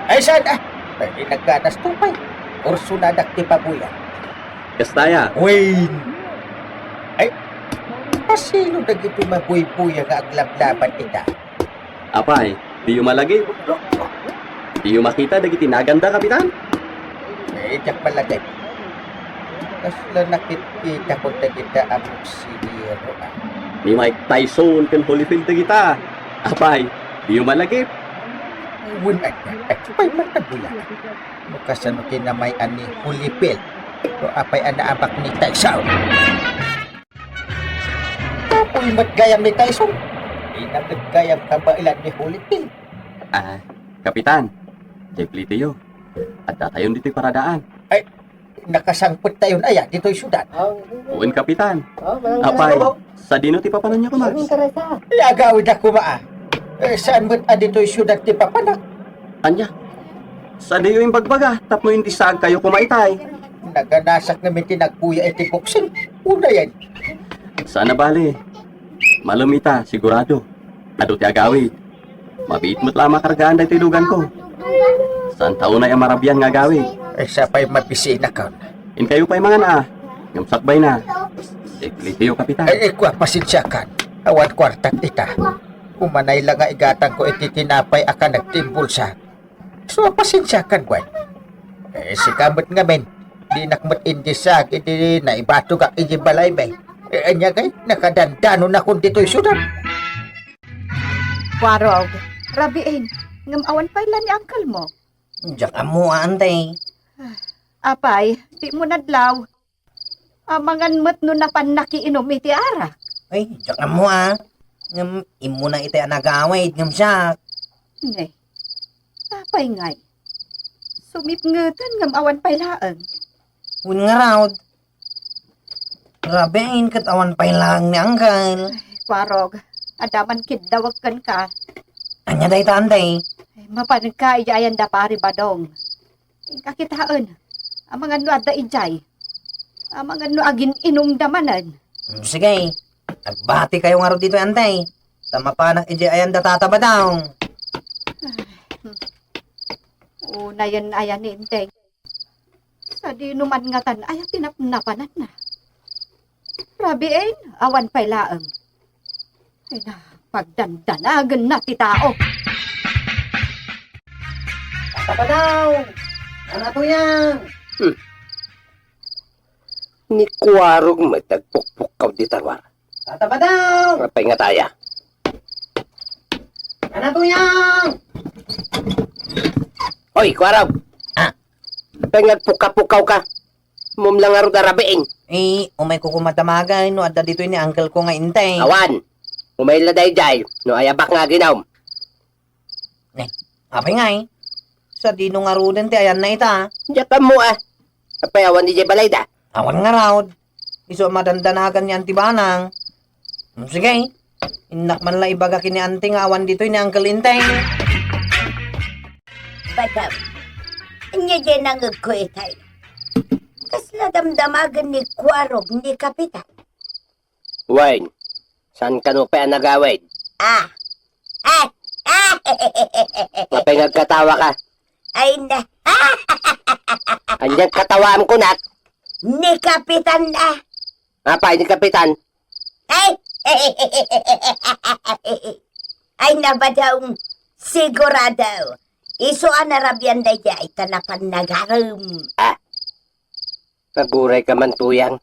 Ay, saan? Ah, ay, nagkanas to pay. Ursunadak ti pabuya. Kastaya. Wayne! Ay, asino dagiti mabuybuya nga aglablaban ita? Apay, diyo malagip? Diyo makita dagiti naganda, Kapitan? Eh, diak malagip. Kasla nakitkitak dagita a boksingero, ah. Ni Mike Tyson ken Holyfield dagita. Apay, diyo malagip? Wen, ay, ay, apay man ta bula. No kasano kinamay-an ni Holyfield? No apay a naabak ni Tyson? Kapoy met gayam ni Tyson. Inagid gayam kabaelan ni Holyfield. Ah, Kapitan, diay plitiyo. Adda tayon ditoy paradaan. Ay, nakasangpet tayon aya ditoy siudad. Wen, Kapitan. Apay, sadino ti papananyo koma? Ay, agawid a koma, ah. Eh, saan met a ditoy siudad ti papanak? Ania? Sadiyo imbagbaga tapno indisaag kayo koma itay. Naganasak ngamin ti nagbuya iti boksing. Unayen. Sana bale. Malem ita, sigurado. Adu ti agawid. Mabiit met la a makargaan daytoy luganko. Saan ta unay a marabian nga agawid? Ay, sa pay mabisinakon. Inkayo pay mangan a. Ngem sakbay na. Iplitiyo, Kapitan. Ay, ay, kua, pasensiakan. Awan kuartak ita. Umanay la nga igatangko iti tinapay a kanek ti imbulsa. So, pasensiakan, Gwen. Eh, sika met ngamin, dinak met indisaag iti naibatogak iti balaymi. Eh, ania ngay, nakadandanonakon ditoy siudad. Warog, rabiin, ngem awan pay la ni uncle mo. Diak ammo, ante. Apay, di mo nadlaw. Amangan met no napan nakiinom iti arak. Ay, diak ammo, a. Ngem immuna iti a nagawid, ngem siak. Ne, apay ngay? Sumipngeten ngem awan pay laeng. Wen ngarud, rabiin ket awan pay laeng ni Angkel. Ay, Kuarog, adda man kiddawek kenka. Ania dayta, Antay? Ay, mapanka idiay ayan da Pari Badong. Inka kitaen, amangan no adda idiay. Amangan no agin-inumda manen. Hmm, sige, agbatikayo ngarud ditoy, Antay. Ta mapanak idiay ayan da Tata Badong. Unayen aya ni Enteng. Sadino man ngatan aya tinapnapananna. Rabiin, awan pay laeng. Ay na, pagdandanagenna ti tao. Tata Badong! Ania 'to yan? Hmm. Ni Kuarog met agpukpukkaw dita ruar. Tata Badong! Apay nga taya? Ania 'to yan? Oy, Kuarog! Ah? Apay nga agpukkapukkawka? Ammom la ngarud a rabiin. Eh, umayko koma damagen no adda ditoy ni uncle ko nga Enteng. Awan. Umay la daydiay no ayabak nga aginum. Ne, apay ngay? Sadino ngaruden ti ayanna ita? Diak ammo a. Apay awan idiay balayda? Awan ngarud. Isu a madandanagan ni Auntie Banang. Hmm, sige. Innak man la ibaga ken ni Auntie nga awan ditoy ni Uncle Enteng. Badong, ania diay nangngegko itay? Kasla damdamagen ni Kuarog ni Kapitan? Wen, saan kano pay a nagawid? Ah. Ah. Ah. Apay nga agkatawaka? Ay na. Ania katawaam kunak? Ni Kapitan, ah. Apay ni Kapitan? Ay. Ay na, Badong, sigurado. Isu a narabian daydiay ta napan nagarem. Ah. Aguray ka man, Tuyang.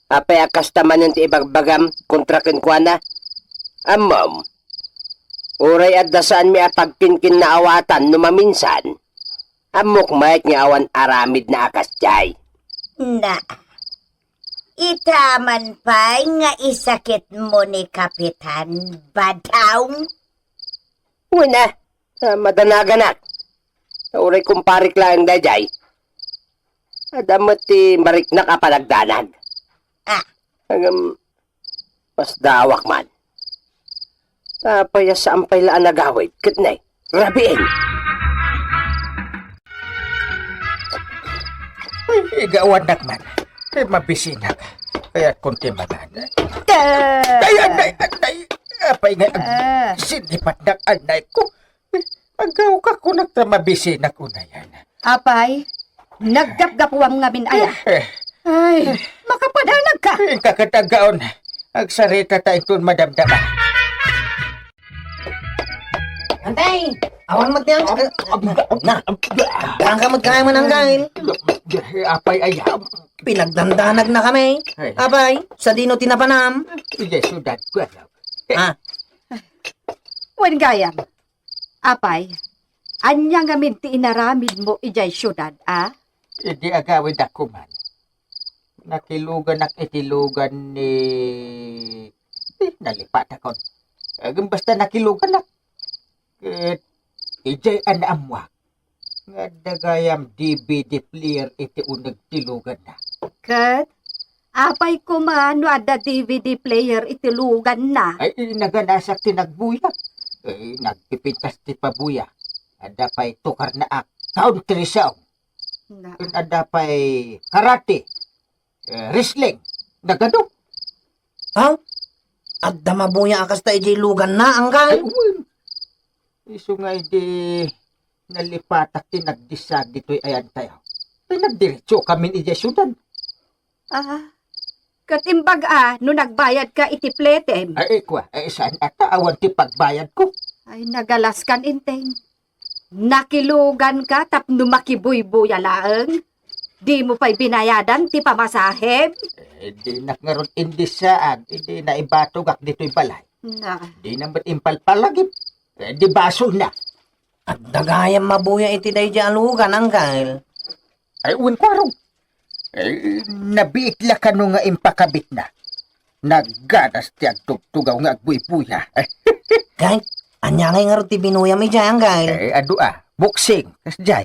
Apay a kasta manen ti ibagbagam kontra kenkuana? Ammom, uray adda saanmi a pagkinkinnaawatan no maminsan, ammok met nga awan aramidna a kasdiay. Na, ita man pay nga isakitmo ni Kapitan, Badong? Wen a, ah, madanaganak. Ta uray kumparik laeng daydiay. Adda met ti mariknak a panagdanag. Ah. Ngem, pasdawak man. Apay a saan pay la a nagawid ket ne, rabiin. Ay, igawanak man. Ay, mabisinak. Kayat kong timanan. Ay, anay, anay. Apay nga ag-, Ah. Sinipatnak anay ko. Agawka kunak ta mabisinak unayan. Apay, naggapuam ngamin aya. Eh. Ay, makapadanag ka. Inka ket aggaon. Agsarita ta inton madamdama. Antay, awan met yan. Na, agka met kaya man, Angkel. Apay aya. Pinagdandanagnakami. Ay. Apay, sadino ti napanam? Idiay siudad ko, ano? Ah. Wen gayam. Apay, ania ngamin ti inaramidmo idiay siudad, a? Idi agawidak man, nakiluganak iti lugan ni, eh, nalipatakon. Agem basta nakiluganak. Ket idiay a naammoak nga adda gayam D V D player iti uneg ti luganna. Ket apay koma no adda D V D player iti luganna? Ay, naganasak ti nagbuya. Eh, nagpipintas ti pabuya. Adda pay tukarna a country song. Na. Ken adda pay karate, eh, wrestling. Nagadu. Ha? Adda mabuya a kasta idiay luganna, Angkel? Ay, wen. Isu nga idi nalipatak ti nagdisag ditoy ayan tayo. Ay, nagdiretso kamin idiay siudad. Ah, ket imbag a no nagbayadka iti pletem? Ay, ay, kwa, ay, saan ata awan ti pagbayadko? Ay, nagalaskan, Enteng. Nakiluganka tapno makibuybuya laeng? Dimo pay binayadan ti pamasahem? Eh, dinak ngarud indisaag, idi naibatogak ditoy balay. Na. Dina met impalpalagip. Eh, di basolna. Adda gayam mabuya iti daydiay a lugan, Angkel. Ay, wen, Kuarog. Eh, nabiit la kano nga impakabitna. Nagganas ti agtugtugaw nga agbuybuya. Kay, ania ngay ngarud ti binuyam idiay, Angkel? Eh, adu a, boxing, kasdiay.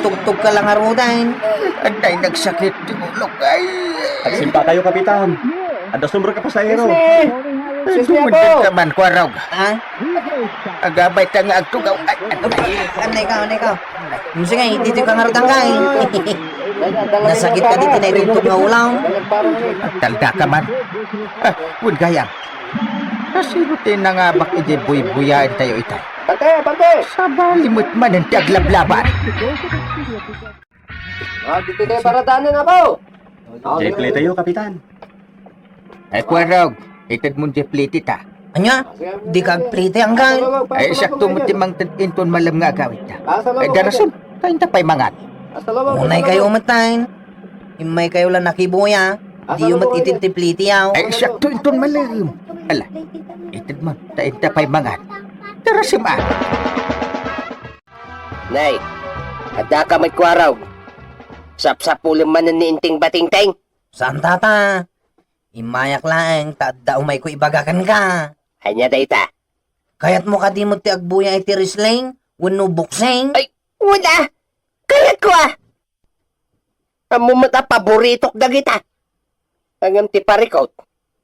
natugtog ka lang ngaruden. Adda nagsakit ti ulok, ay. Agsimpa kayo, Kapitan. Adda sumrek a pasahero. Excuse me! Excuse me, Apo! Dumundun ka man, Kuarog. Ha? Agabay ta nga agtugaw. Ay, ano na? Anay ka, anay ka. Hmm, sige, ditoy ka ngarud, angkay. Nasakit ka ditoy, naitugtog nga ulam. Agtalda ka man. Ah, wen gayam. Kasino ti nangabak iti buybuyaentayo itay? Pante! Pante! Sabali met manen ti aglablabad. Ah, dito tayo paradanan, Apo. Jay play tayo, Kapitan. Ay, Kuarog, itedmon jay play ti ta. Ania? Dika agplay ti anggal? Ay, sakto met ti mangted inton malem nga agawidta. Ay, darasen, kainta pay mangan. Unay kayo met, tay. Immay kayo la nakibuya. Diyo met ited ti play ti yaw. Ay, sakto inton malem. Ala, itedmon, ta inta pay mangan. Darasem, a. Nay, addaka met, Kuarog. Sapsapulem manen ni Inting Batingting. Saan, tata? Immayak laeng ta adda umayko ibaga kenka. Ania dayta? Kayatmo kadi met ti agbuya iti wrestling wenno boxing? Ay, wen a! Kayatko a! Ammom met a paboritok dagita. Ngem ti parikut,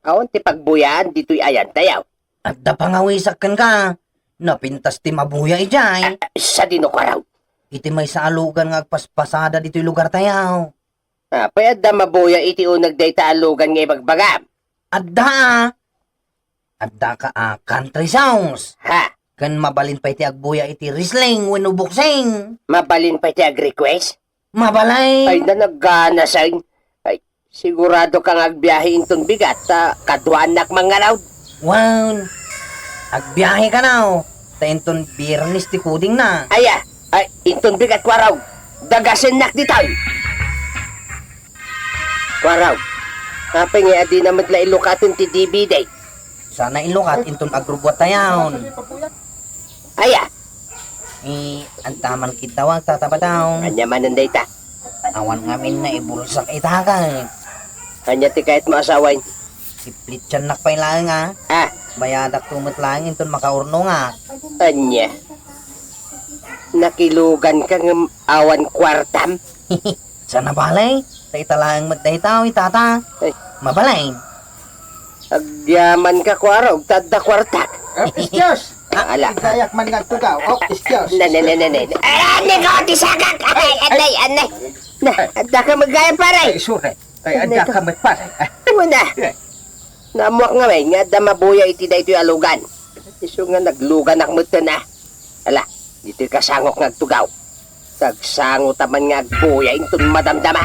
awan ti pagbuyaan ditoy ayantayo. Adda pangawisak kenka. Napintas ti mabuya idiay. Ah, sadino, Kuarog? Iti maysa a lugan nga agpaspasada ditoy lugartayo. Apay adda mabuya iti uneg dayta a lugan nga ibagbagam? Adda a. Addaka a country songs. Ha? Ken mabalin pay ti agbuya iti wrestling wenno boxing. Mabalin pay ti agrequest? Mabalin. Ay, nanagganasen. Ay, sigurado ka nga agbiahe inton bigat, ta kaduaannak mangngaraw. Wen, agbiahe kano, ta inton Biernes ti coding na. Aya, ay, inton bigat, Kuarog. Dagasennak ditoy. Kuarog, apay nga adina met la ilukaten ti D V D? Sana ilukat inton agrubbuattayon. Aya? Eh, adda man kitaw, tata Badong. Ania manen dayta? Awan ngamin nga ibulsak ita ket. Ania ti kayatmo a sawen? Iplitsannak pay laeng, a. Ah. Bayadakto met laeng inton makaurnongak. Ania? Nakiluganka ngem awan kuartam? Saan a bale, ta ita laeng met dayta, a, tata. Ay. Mabalin. Agyamanka, Kuarog, ta adda kuartak. Ah, excuse! Ah, ala. Igayak man nga agtugaw. Oh, excuse. Ne, ne, ne, ne, ne. Ay, anay ko, ti sagak! Ay, anay, anay. Na, addaka met gayam, pare. Ay, sorry. Ay, addaka met, pare. Ay. Wen a. Eh. Naammoak ngamin nga adda mabuya iti daytoy a lugan. Isu nga nagluganak metten a. Ala, ditoy kasangok nga agtugaw. Agsango ta man nga agbuya inton madamdama.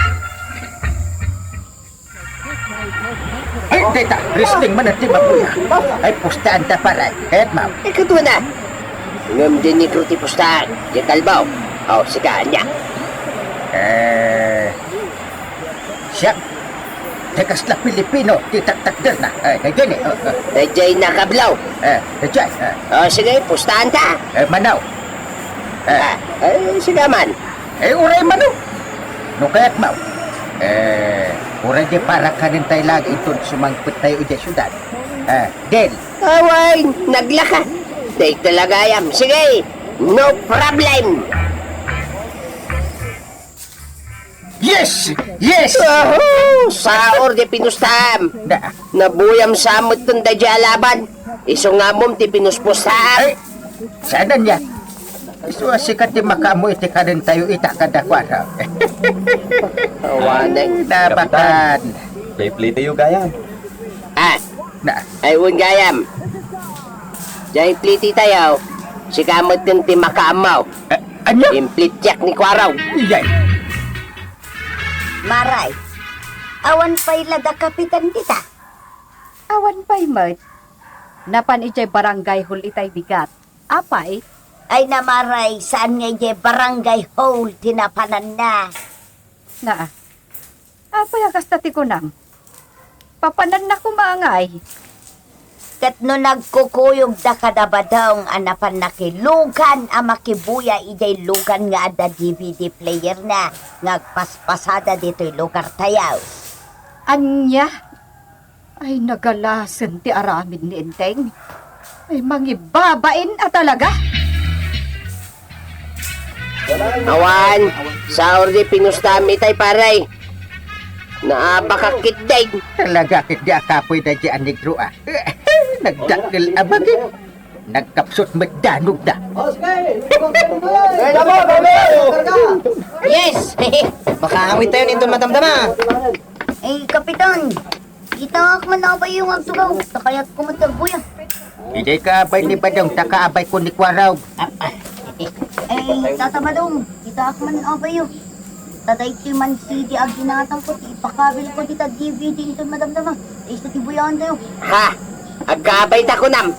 Ay, dayta, wrestling man ti mabuya. Ay, pustaanta, pare. Kayatmo? Ay, kaduana. Ngem di negro ti pustaan, di kalbo. O, sika, ania? Eh, siak. Ti kasla Pilipino ti taktakderna. Eh, daydiay ni, eh, eh. Daydiay nakablaw. Eh, daydiay, eh. O, sige, pustaanta. Eh, mano. Eh. Ah, eh, sige man. Eh, uray mano. No kayatmo. Eh, uray di para kadentayo laeng inton sumangpettayo idiay siudad. Eh, Del. Awan, naglaka. Dayta la gayam. Sige, no problem. Yes! Yes! Wahoo! Saor di pinustaam. Na. Nabuyam sa metten daydiay a laban. Isu nga ammom ti pinuspustaam. Ay, saan yan? Isu a sika ti makaammo iti kadentayo ita kadakuada. Awanen. Ay, nabakan. Kapitan, play-play tayo, gayam. Ah. Na. Ay, wen gayam. Diay play-play tayo. Sika metten ti makaammo. Eh, ania? Implitiak ni Kuarog. Iyay. Maray, awan pay la da kapitan dita? Awan pay met. Napan idiay barangay hall itay bigat. Apay? Ay, Maray, saan nga idiay barangay hall ti napananna? Naa. Apay a kasta ti kunam? Papananna koma ngay. Ket no nagkukuyogda kada Badong a napan nakilugan a makibuya idiay lugan nga adda D V D playerna nga agpaspasada ditoy lugartayo. Ania? Ay, nagalasen ti aramid ni Enteng. Ay, mangibabain a talaga. Awan, saor di pinustaam itay, pare. Naabakak ketdi. Talaga ketdi a kapoy daydiay a negro, a. Nagdakkel a bagi. Nagkapsut met danogda. Yes! Makaawidtayon inton madamdama. Eh, Kapitan, kitaak man a abayyo nga agtugaw, ta kayatko met ti agbuya. Idi ka abay ni Badong, ta kaabayko ni Kuarog. Ay, Tata Badong, kitaak man a abayyo. Ta daytoy man C D a ginatangko ti ipakabilko dita D V D inton madamdama. Isu ti buyaantayo. Ha? Agkaabayta kunam?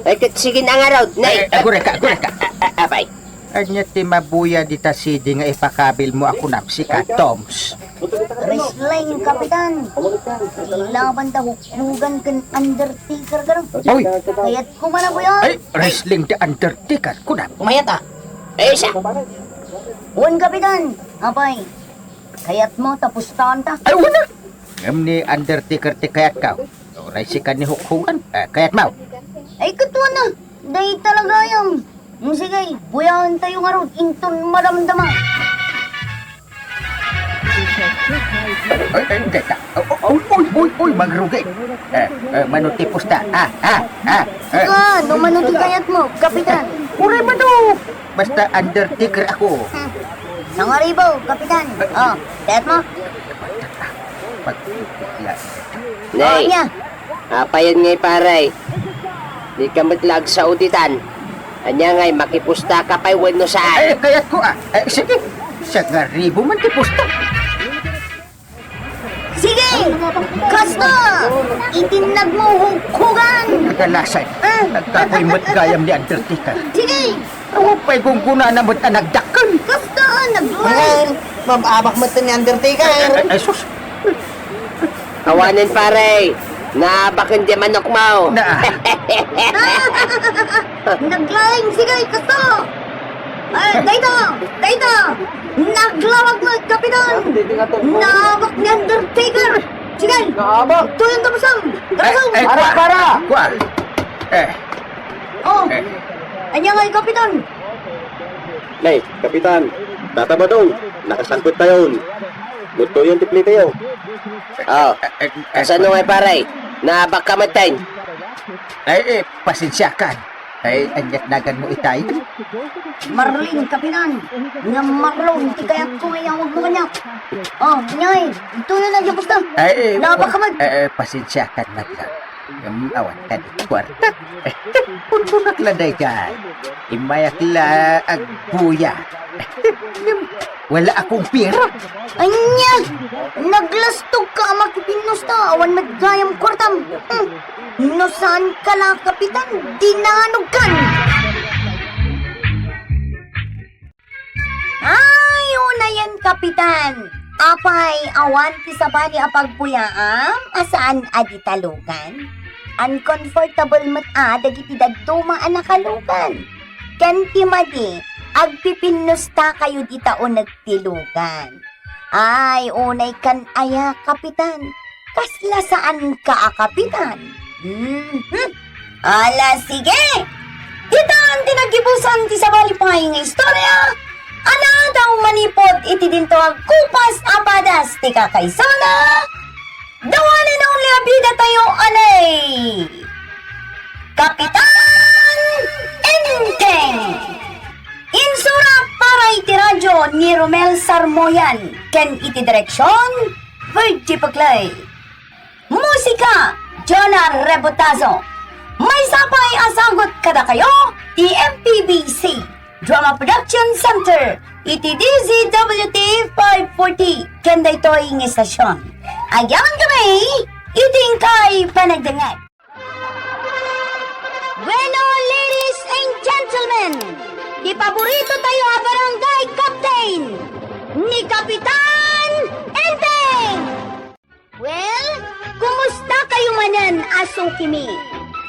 Ay, ket sige na ngarud, nay. Eh, agurayka, agurayka. A-, a-, a-, apay. Ania ti mabuya dita C D nga ipakabilmo a kunam, sika, Toms? Wrestling, Kapitan. Ilaban da Hulk Hogan ken Undertaker, garo. Oy! Kayatko man a buya. Ay, wrestling da Undertaker, kunam. Kumayat, a. Ay, sa. Wen, Kapitan. Apay, kayatmo ta pustaanta? Ay, wen a. Ngem ni Undertaker ti kayatko. Uray sika ni Hulk Hogan, eh, kayatmo? Ay, ket wen a. Dayta la gayam. Mm, sige, buyaentayo ngarud inton madamdama. Ay, ay, dayta. Uy, uy, uy, uy, magrugit. Eh, eh, mano ti pusta? Ah, ah, ah, eh. Sika, no mano ti kayatmo, Kapitan? Uray mano. Basta Undertaker ako. Hmm. Sangaribo, Kapitan. O, kayatmo? Pag-, Nay, ania? Apayen ngay, pare? Dika met la agsao ditan. Ania ngay, makipustaka pay wenno saan? Eh, kayatko, a. Eh, sige. Sangaribo man ti pusta. Sige! Kasta! Itinnagmo, Hulk Hogan! Nagalasan. Ah. Nagkapoy met gayam ni Undertaker. Sige! Awan pay gunggonana met a nagdakkel. Kasta, nagduay. Ngayon, mababak met ni Undertaker. Ay, ay, sus. Awanen, pare. Naabaken ti manokmo. Na. Naglaing, sige, kasta. Ay, dayta, dayta. Naglawag met, Kapitan. Naabak ni Undertaker. Sige. Naabak. Tuyon ta, Basang. Basang. Eh, eh, para, kua, para. Kua. Eh. Oh. Eh. Ania ngay, Kapitan? Nay, Kapitan, Tata Badong, nakasangpettayon. Mudtoyon ti play tayo. Oh. Eh, eh, eh, kasano ngay, pare? Naabakka metten? Ay, eh, pasensiakan. Ay, aniat naganmo itay? Marlin, Kapitan. Nga Marlon, ti kayatko nga iyawagmo kaniak. Oh, ania ngay, tuyon a diay pusta. Ay, eh, naabakka met. Eh, eh, pasensiakan met la. Ngem awan kadi kuarta. Punpunak la dayta. Immayak la agbuya. Ngem wala akong pera. Ania? Naglastogka a makipinnusta, awan met gayam kuartam. Hmm. No saanka la, Kapitan, dinanogkan. Ay, unayen, Kapitan. Apay, awan ti sabali a pagbuyaam a saan a di talugan? Uncomfortable met a dagiti dadduma a nakalugan. Ken ti madi, agpipinnusta kayo dita uneg ti lugan. Ay, unay kan aya, Kapitan. Kasla saan ka a kapitan. Mhm. Ala, sige! Ditan ti naggibusan ti sabali pay nga istorya a naadaw manipud iti dinto agkupas a padas ti kakaisuna, the one and only a bida tayo, anay, Kapitan Enteng! Insurat para iti radyo ni Romel Sarmoyan ken iti direksion, Virgie Peclay. Musika, Jonah Rebotazo. Maysa pay a sagut kadakayo ti M P B C Drama Production Center iti D Z W T five forty ken daytoy nga estasion. Agyamankami iti inkay panagdengngeg. Bueno, ladies and gentlemen, ti paborito tayo a barangay captain, ni Kapitan Enteng! Well, kumusta kayo manen a sukimi?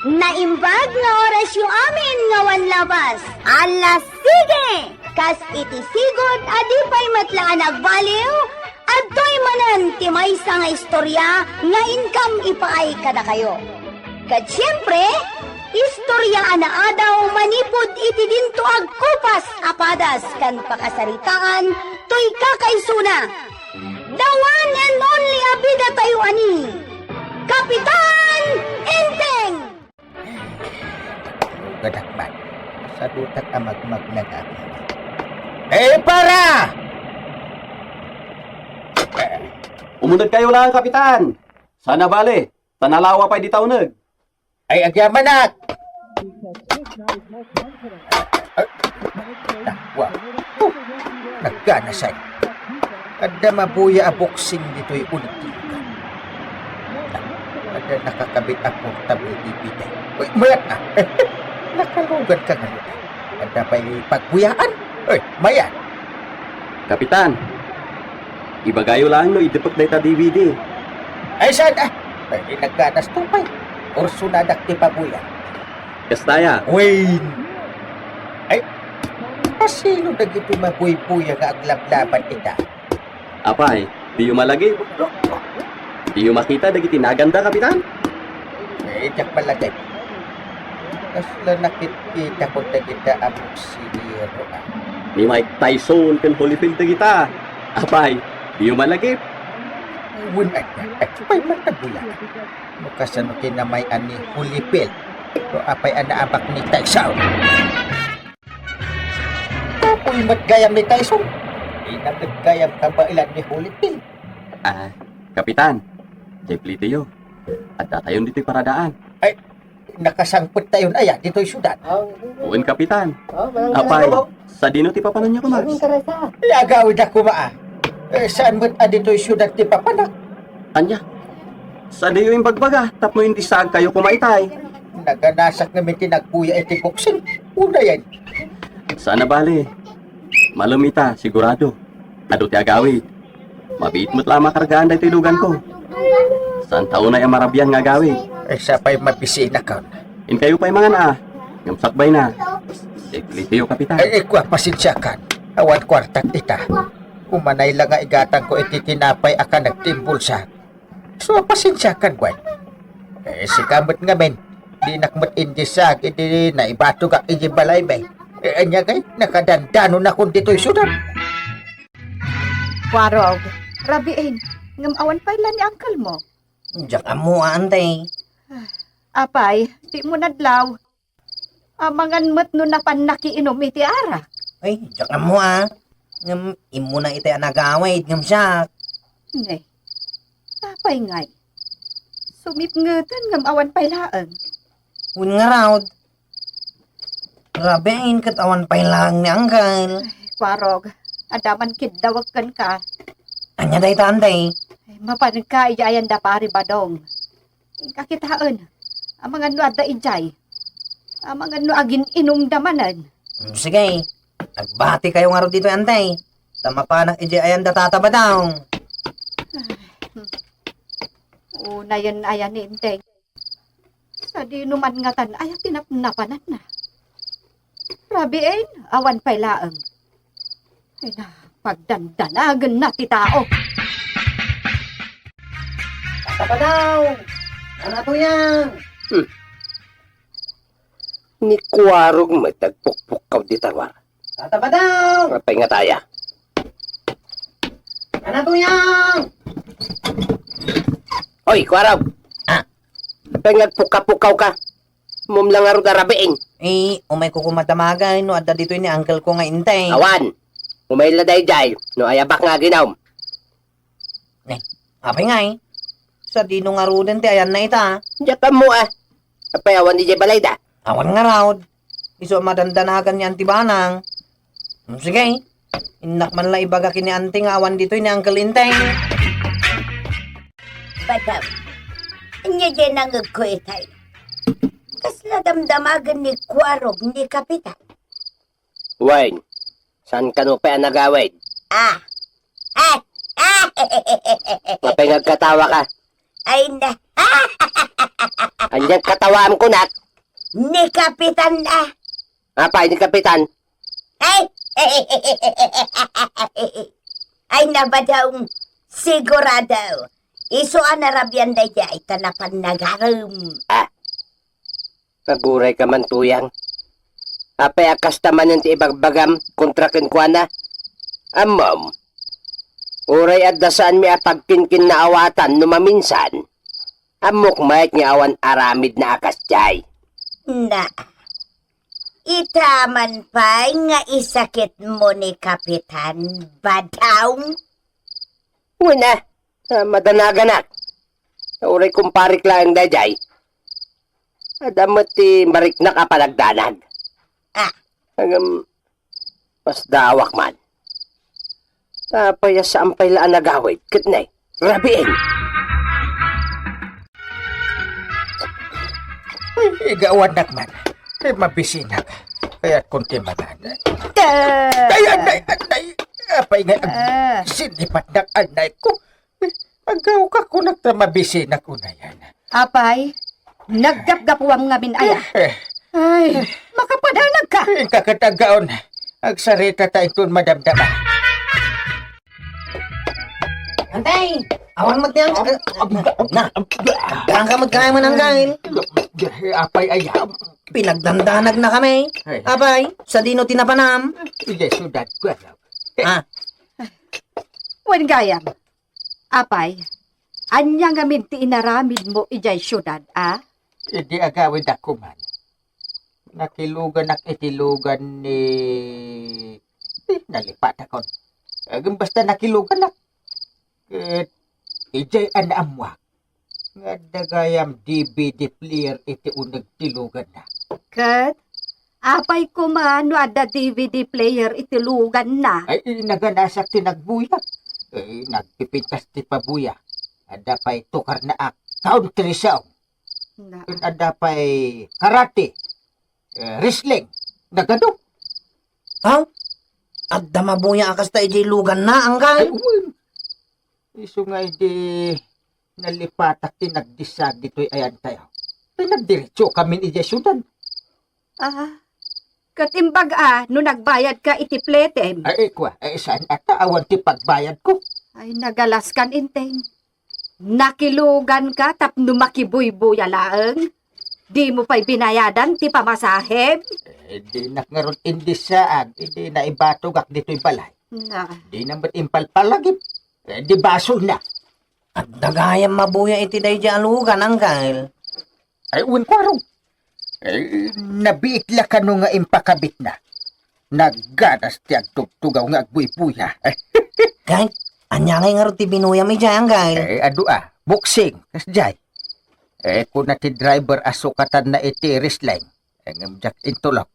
Naimbag nga orasyo amin nga awan labas. Ala, sige! Kas iti sigud a di pay met la a nagbaliw, adtoy manen ti maysa nga istorya nga inkam ipaay kadakayo. Ket siempre, istorya a naadaw manipud iti dinto agkupas a padas ken pakasaritaan toy kakaisuna. The one and only a bida tayo ani, Kapitan Enteng! Gadak man. Sadutak a magmagna nga agyaman. Eh, para! Umuneg kayo lang, Kapitan. Sana bale, ta nalawa pay dita uneg. Ay, agyamanak! Ay, dakwa. Huh, nagganasay. Adda mabuya a boxing ditoy uneg ti lugan. Adda nakakabit a portable D V D. Uy, mayat na. Nakalugan ka nga lugan. Adda pay pagbuyaan. Uy, mayat. Kapitan, ibagayo laeng no idepek dayta D V D. Ay, saan, ah? Ay, nagganas to, pay. Kursunadak ti pabuya. Kastaya. Wen. Ay, asino dagiti mabuybuya nga aglablaban ita? Apay, diyo malagip? Diyo makita dagiti naganda, Kapitan? Eh, diak malagip. Kasla nakitkita ko dagita a boksingero, ah. Ni Mike Tyson ken Holyfield dagita. Apay, diyo malagip? Wen, ay, ay, pay, matabuya. No kasano kinamay-an ni Holyfield? No apay a naabak ni Tyson? Apoy met gayam ni Tyson. Di na met gayam kabaelan ni Holyfield. Ah, Kapitan, diay plitiyo. Adda tayon ditoy paradaan. Ay, nakasangpet tayon aya ditoy siudad. Wen, Kapitan. Apay, sadino ti papananyo koma? Ay, agawid a koma, ah. Eh, saan met a ditoy siudad ti papanak? Ania? Sadiyo imbagbaga tapno indisaag kayo koma itay. Naganasak ngamin ti nagbuya iti boksing. Unayen. Sana bale. Malem ita, sigurado. Adu ti agawid. Mabiit met la a makargaan daytoy luganko. Saan ta unay a marabian nga agawid? Eh, sa pay mabisinakon. Inkayo pay mangan a. Ngem sakbay na. Iklitiyo, Kapitan. Ay, ikua, pasensiakan. Awan kuartak ita. Umanay la nga igatangko iti tinapay a kanagtimbulsa. So, pasensiakan, Gwen. Eh, sika met ngamin, dinak met indisaag idi naibatogak idiay balaymi. Eh, ania ngay, nakadandanonakon ditoy siudad. Warog, rabiin, ngem awan pay la ni uncle mo? Diak ammo, ante. Apay, di mo nadlaw. Amangan met no napan nakiinom iti arak. Ay, diak ammo, ah. Ngem immuna itay a nagawid, ngem siak. Ne, apay ngay? Sumipngeten ngem awan pay laeng. Wen ngarud. Rabiin ket awan pay laeng ni uncle. Ay, Kwarog, adda man kiddawek kenka. Ania dayta, ante? Ay, mapanka idiay ayan da Pari Badong. Inka kitaen, amangan no adda idiay. Amangan no agin-inumda manen. Mm, sige. Agbati kayo ngarud ditoy, ante. Ta mapanak idiay ayan da Tata Badong. Hmm. Unayen aya ni Enteng. Sadino man ngatan aya ti napnapananna? Rabiin, awan pay laeng. Ay na, pagdandanagenna ti tao. Tapadaw! Anatoyan? Hmm. Ni Kuarog met agpukpukkaw dita ruar. Tapadaw! Apay nga taya? Anatoyan? Oy, Kuarog! Ah? Apay nga agpukkapukkawka? Mumla ngarud a rabiin. Eh, umayko koma damagen no adda ditoy ni uncle ko nga Enteng. Awan. Umay la daydiay no ayabak nga aginum. Eh, apay ngay? Sadino ngaruden ti ayanna ita? Diak ammo, ah. Apay awan idiay balayda? Awan ngarud. Isu a madandanagan ni Auntie Banang. Hmm, sige. Innak man la ibaga ken ni Auntie nga awan ditoy ni Uncle Enteng. Badaw, ania diay nangngegko itay? Kasla damdamagen ni Kuarog ni Kapitan? Wen, saan kano pay a nagawid? Ah. Ah. Ah. Apay nga agkatawaka? Ay na. Ania ti katawaam kunak? Ni Kapitan, ah. Apay ni Kapitan? Ay. Ay na, Badaw. Sigurado. Isu a narabian daydiay ta napan nagarem. Ah. Agurayka man, Tuyang. Apay a kasta manen ti ibagbagam kontra kenkuana? Ammom, uray adda saanmi a pagkinkinnaawatan no maminsan, ammok met nga awan aramidna a kasdiay. Na, ita man pay nga isakitmo ni Kapitan, Badaw? Wen a, ta madanaganak. Ta uray kumparik laeng daydiay, adda met ti mariknak a panagdanag. Ah. Ngem, masdaawak man. Ta apay a saan pay la a nagawid ket ne, rabiin. Ay, igawannak man. Ay, mabisinak. Kayat kong timanan. Ta- Ay, anay, anay. Apay nga ag-, Ah. Sinipatnak, anay ko. Agaw ka kunak ta mabisinak unayan. Apay, naggapgapuam ngamin aya. Eh. Ay, makapadanag ka. Inka ket agaon. Agsarita ta inton madamdama. Antay, awan met yan. Na, agdaan ka met kaya man, Anggail. Apay aya. Pinagdandanag na kami. Ay. Apay, sadino ti napanam? Iti siudad ko, ano? Ah. Wen gayam. Apay, ania ngamin ti inaramidmo idiay siudad, a? Idi agawid a kuman, nakiluganak iti lugan ni, eh, nalipatakon. Agin basta nakiluganak. Ket idiay a naammuak nga adda gayam D V D player iti uneg ti luganna. Ket apay koma no adda D V D player iti luganna? Ay, naganasak ti nagbuya. Eh, nagpipintas ti pabuya. Adda pay tukarna a country song. Na. Ken adda pay karate, eh, wrestling. Nagadu. Ha? Adda mabuya a kasta idiay luganna, Anggail? Ay, wen. Isu nga idi nalipatak ti nagdisag ditoy ayantayo. Ay, nagdiretsokamin idiay siudad. Ah, ket imbag a no nagbayadka iti pletem? Ay, kua, ay, saan ata awan ti pagbayadko? Ay, nagalaskan, Enteng. Nakiluganka tapno makibuybuya laeng? Dimo pay binayadan ti pamasaheb? Eh, dinak ngarud indissaag, idi naibatogak ditoy balay. Na. Dina met impalpalagip. Eh, di basolna. Adda gayam mabuya iti daydiay a lugan, Anggail. Ay, wen, Kuarog. Eh, nabiit la kano nga impakabitna. Nagganas ti agtugtugaw nga agbuybuya. Kay, ania ngay ngarud ti binuyam idiay, Anggail? Eh, adu a, boxing, kasdiay. Eh, kuna ti driver a sukatanna iti wrestling. Eh, ngem diak intulok.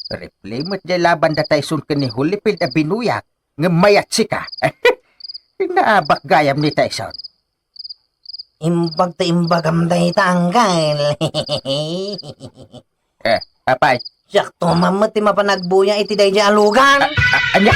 Replay met diay laban da Tyson ken ni Holyfield a binuyak. Ngem mayat sika. Naabak gayam ni Tyson. Imbag ta imbagam dayta, Anggail. Eh, apay? Siak to man met ti mapan agbuya iti daydiay a lugan. A-, a-, ania?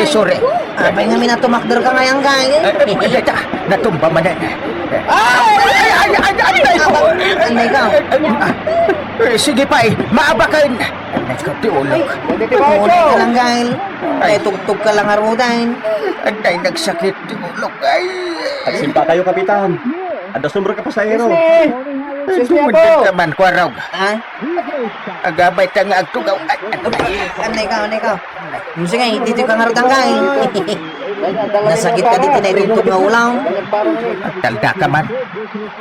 Sorry, sorry. Apay ngamin a tumakder ka ngay, Angkay? Eh, eh, dayta, natumba manen. Ay, ay, ay, ay, ay, ay, ay, Abak, anay ka. Eh, sige pay, maabaken. Anay ka ti ulok. Ay, Angkay. Ay, tugtog ka lang arudan. Anay, nagsakit ti ulok, ay. Agsimpa kayo, Kapitan. Adda sobra ka pasahero. Excuse me! Excuse me, Apo! Dumundun ka man, Kuarog. Ha? Agabay ta nga agtugaw. Ay, ano na? Anay ka, anay ka. Hmm, sige, ditoy ka ngarud, Angkay. Nasakit ka ditoy na itugtog nga ulam. Agtalda ka man.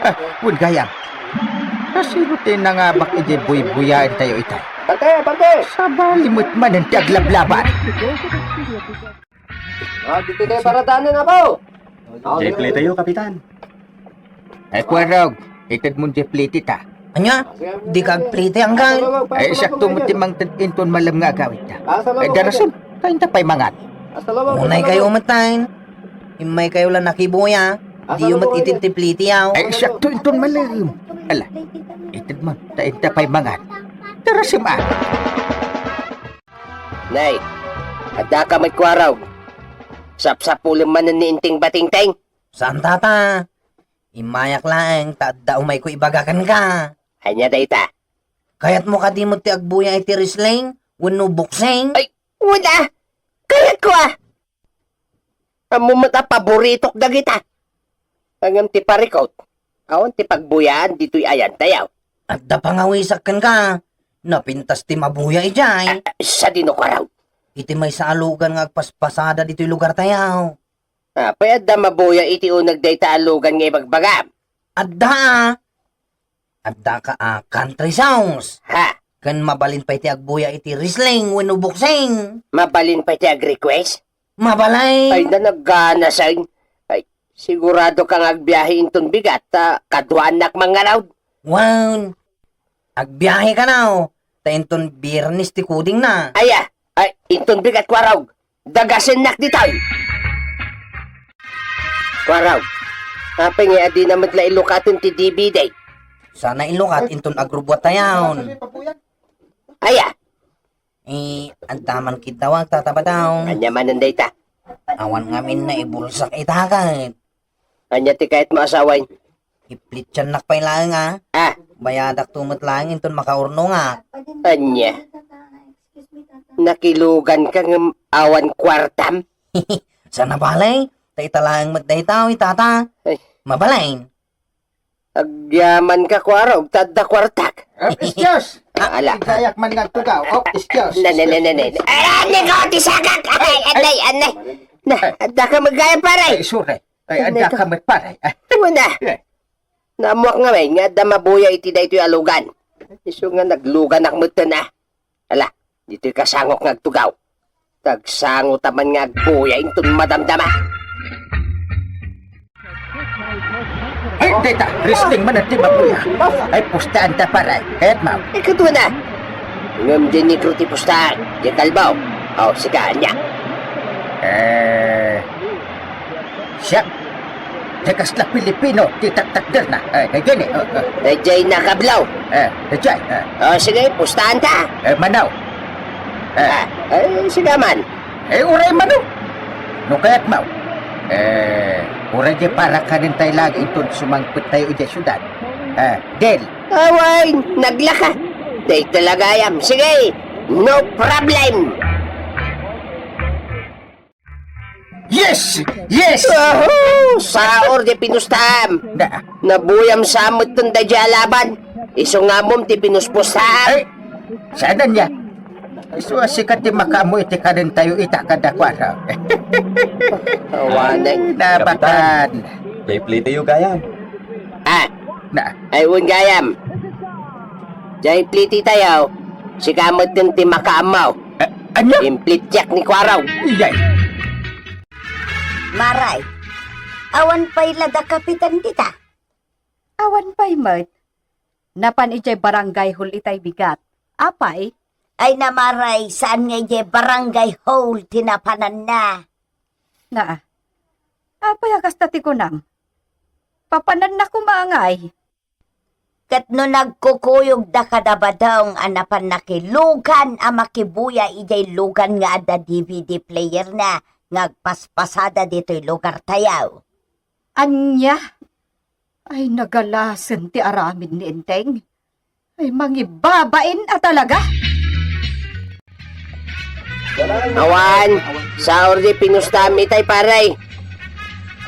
Ah, wen gayam. Kasino ti nangabak iti buybuyaentayo itay? Parte, parte! Sabali met manen ti aglablaban. Ah, ditoy tayo paradanan, Apo. Jay play tayo, Kapitan. Ay, Kuarog, ited mon jay play ti ta. Ania? Di ka agplay ti, Angkay? Ay, sakto met ti mangted inton malem nga agawid ta. Ay, darasem, kainta pay mangan. Unay kayo met, tay. Immay kayo la nakibuya. Diyo met ited ti play ti yaw. Ay, sakto inton malem. Ala, ited mon, ta inta pay mangan. Darasem, ah. Nay, adda ka met, Kuarog. Sapsapulem manen ni Inting Batingting. Saan, tata? Immayak laeng ta adda umayko ibaga kenka. Ania dayta? Kayatmo kadi met ti agbuya iti wrestling wenno boxing? Ay, wen a! Kayatko a! Ammom met a paboritok dagita. Ngem ti parikut, awan ti pagbuyaan ditoy ayantayo. Adda pangawisak kenka. Napintas ti mabuya idiay. Ah, sadino, Kuarog? Iti maysa a lugan nga agpaspasada ditoy lugartayo. Apay adda mabuya iti uneg dayta a lugan nga ibagbagam? Adda a. Adda ka a country songs. Ha? Ken mabalin pay ti agbuya iti wrestling wenno boxing. Mabalin pay ti ag-request? Mabalin. Ay, na nagganasen. Ay, sigurado ka nga agbiahe inton bigat, ta kaduaannak mangngalaw. Wen, agbiahe kano, ta inton Biernes ti kudingna. Aya, ay, inton bigat, Kuarog. Dagasennak ditoy. Kuarog, apay nga adina met la ilukaten ti D V D? Saan a ilukat inton agrubbuattayon. Aya? Eh, adda man kitaw agtatabadaw. Ania manen dayta? Awan ngamin naibulsak ita ket. Ania ti kayatmo a sawen? Iplitsannak pay laeng a. Ah. Bayadakto met laeng inton makaurnongak. Ania? Nakiluganka ngem awan kuartam? Saan a bale, ta ita laeng met dayta, tata. Ay. Mabalin. Agyamanka, Kuarog, ta adda kuartak. Ah, excuse! Ah, ala. Igayak man nga agtugaw. Oh, excuse. Ne, ne, ne, ne, ne. Excuse. Ay, anay ko, ti sagak! Ay, anay, anay. Na, adda ka met gayam, pare. Ay, sorry. Ay, adda ka met, pare. Ay. Wen a. Eh. Naammoak ngamin nga adda mabuya iti daytoy a lugan. Isu nga nagluganak metten a. Ala, ditoy kasangok nga agtugaw. Tagsango ta man nga agbuya inton madamdama. Ay, dayta, wrestling man ti mabuya. Ay, pustaanta, pare. Kayatmo? Ikadua na. Ngem di negro ti pustaan, di kalbo. O, sika, ania? Eh, siak. Ti kasla Pilipino ti taktakderna. Eh, daydiay ni, eh, eh. Daydiay na kablaw. Eh, daydiay, eh. O, sige, pustaanta. Eh, mano. Eh. Ah, eh, sige man. Eh, uray mano. No kayatmo. Eh, uray di para kanen tay lagi inton sumangpet tayo idiay siudad. Eh, deal. Awan, naglaka. Dayta la gayam. Sige, no problem. Yes! Yes! Wahoo! Saor di pinustam! Na. Nabuyam sa metten daydi a laban. Isu nga ammom ti pinuspustaam. Ay, saan niya? Isu a sika ti makaammo iti kanentayo ita kadakuada. Awanen. Ay, nabakan. Kapitan, play-play tayo, gayam. Ah. Na. Ay, wen gayam. Jay pliti tayo. Sika metten ti makaammo. A-, anya? Implitiak ni Kuaraw. Iyay. Maray, awan pay la da kapitan dita? Awan pay met. Napan idiay barangay hall itay bigat. Apay? Ay, Maray, saan nga idiay barangay hall ti napananna? Naa. Apay a kasta ti kunam? Papananna koma ngay. Ket no nagkukuyogda kada Badong a napan nakilugan a makibuya idiay lugan nga adda D V D playerna nga agpaspasada ditoy lugartayo. Ania? Ay, nagalasen ti aramid ni Enteng. Ay, mangibabain a talaga! Awan, saor di pinustam itay, pare.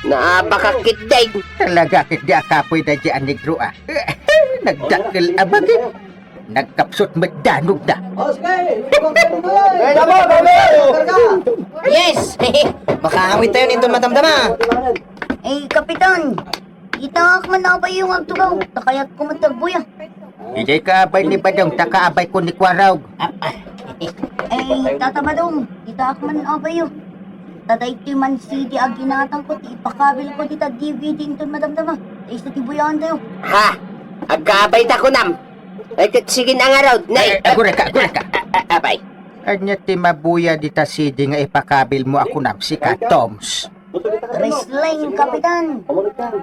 Naabakak ketdi. Talaga ketdi a kapoy daydi a negro a. Nagdakkel a bagik. Nagkapsut met danogda. Yes! Makaawit tayo ninton madamdama. Eh, Kapitan, itaak man abayyo nga agtugaw, ta kayatko met ti agbuya. Idiay kaabay ni Badong, ta kaabayko ni Kuaraw. Ay, Tata Badong, itaak man abayyo. Ta daytoy man C D a ginatangko ti ipakabilko dita D V D inton madamdama. Ta isu ti buyaantayo. Ha? Agkaabayta kunam? Ay, ket sige na ngarud, nay. Ay, agurayka, agurayka. A-, a-, a-, apay. Ania ti mabuya dita C D nga ipakabilmo a kunam, sika, Toms? Wrestling, Kapitan.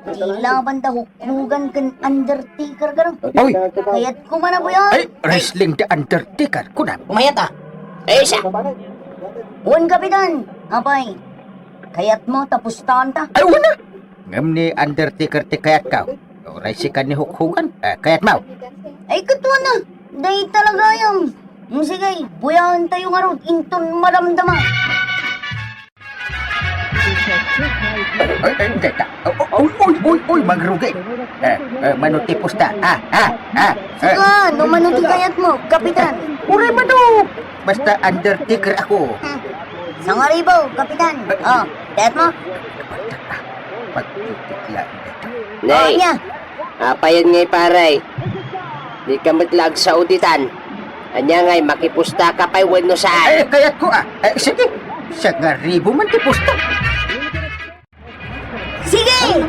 Ti laban da Hulk Hogan ken Undertaker, garo. Oy! Kayatko man a buya. Ay, wrestling da Undertaker, kunam. Mayat, ah. Ay, siya. Wen, Kapitan. Apay, kayatmo ta pustaanta? Ay, wen a. Ngem ni Undertaker ti kayatko. Uray sika ni Hulk Hogan, eh, kayatmo? Ay, ket wen a. Dayta la gayam. Mm, sige, buyaentayo ngarud inton madamdama. Ay, ay, teka. Uy, uy, uy, uy, mangrugi. Eh, eh, mano ti pusta? Ah, ah, ah, eh. Sika, no mano ti kayatmo, Kapitan? Uray mano. Basta Undertaker ako. Hmm. Sangaribo, Kapitan. Eh. Oh, kayatmo? Pagtitikla. Nay, ania? Apayen ngay, pare? Dika met la agsao ditan. Ania ngay, makipustaka pay wenno saan? Ay, kayatko, ah. Ay, sige. Sangaribo man ti pusta. Sige!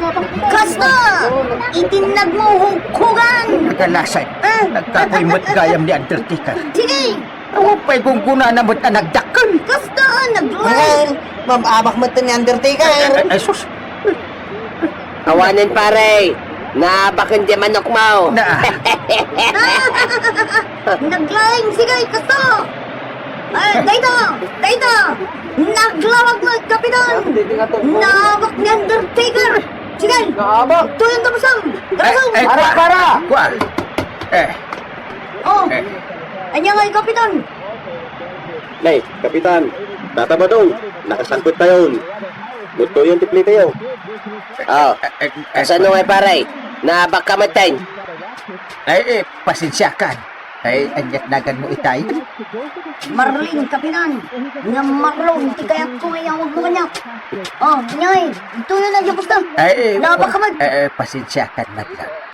Kasta! Itinnagmo, Hulk Hogan! Nagalasan. Ah? Nagkapoy met gayam ni Undertaker. Sige! Awan pay gunggunana met a nagdakkel. Kasta, naglaing. Ay, mababak met ni Undertaker. Ay, ay, sus. Awanen, pare. Naabaken di manokmo. Na. Naglaing, sige, kasta. Ay, dayta, dayta. Naglawag met, Kapitan. Naabak ni Undertaker. Sige. Naabak. Tuyon ta, Pusang. Ay, ay, para, para. Kua. Eh. Oh. Eh. Ania ngay, Kapitan? Nay, Kapitan, Tata Badong, nakasangpet tayon. Mutoyon ti play tayo. Oh, kasano ngay, pare? Naabak ka met, tay? Ay, eh, pasensiakan. Ay, aniat naganmo itay? Marlin, Kapitan. Nga Marlon, ti kayatko nga iyawagmo kaniak. Oh, ania ngay, tuyon na diay pusta. Ay, eh, naabak ka met. Eh, eh, pasensiakan, Marlon.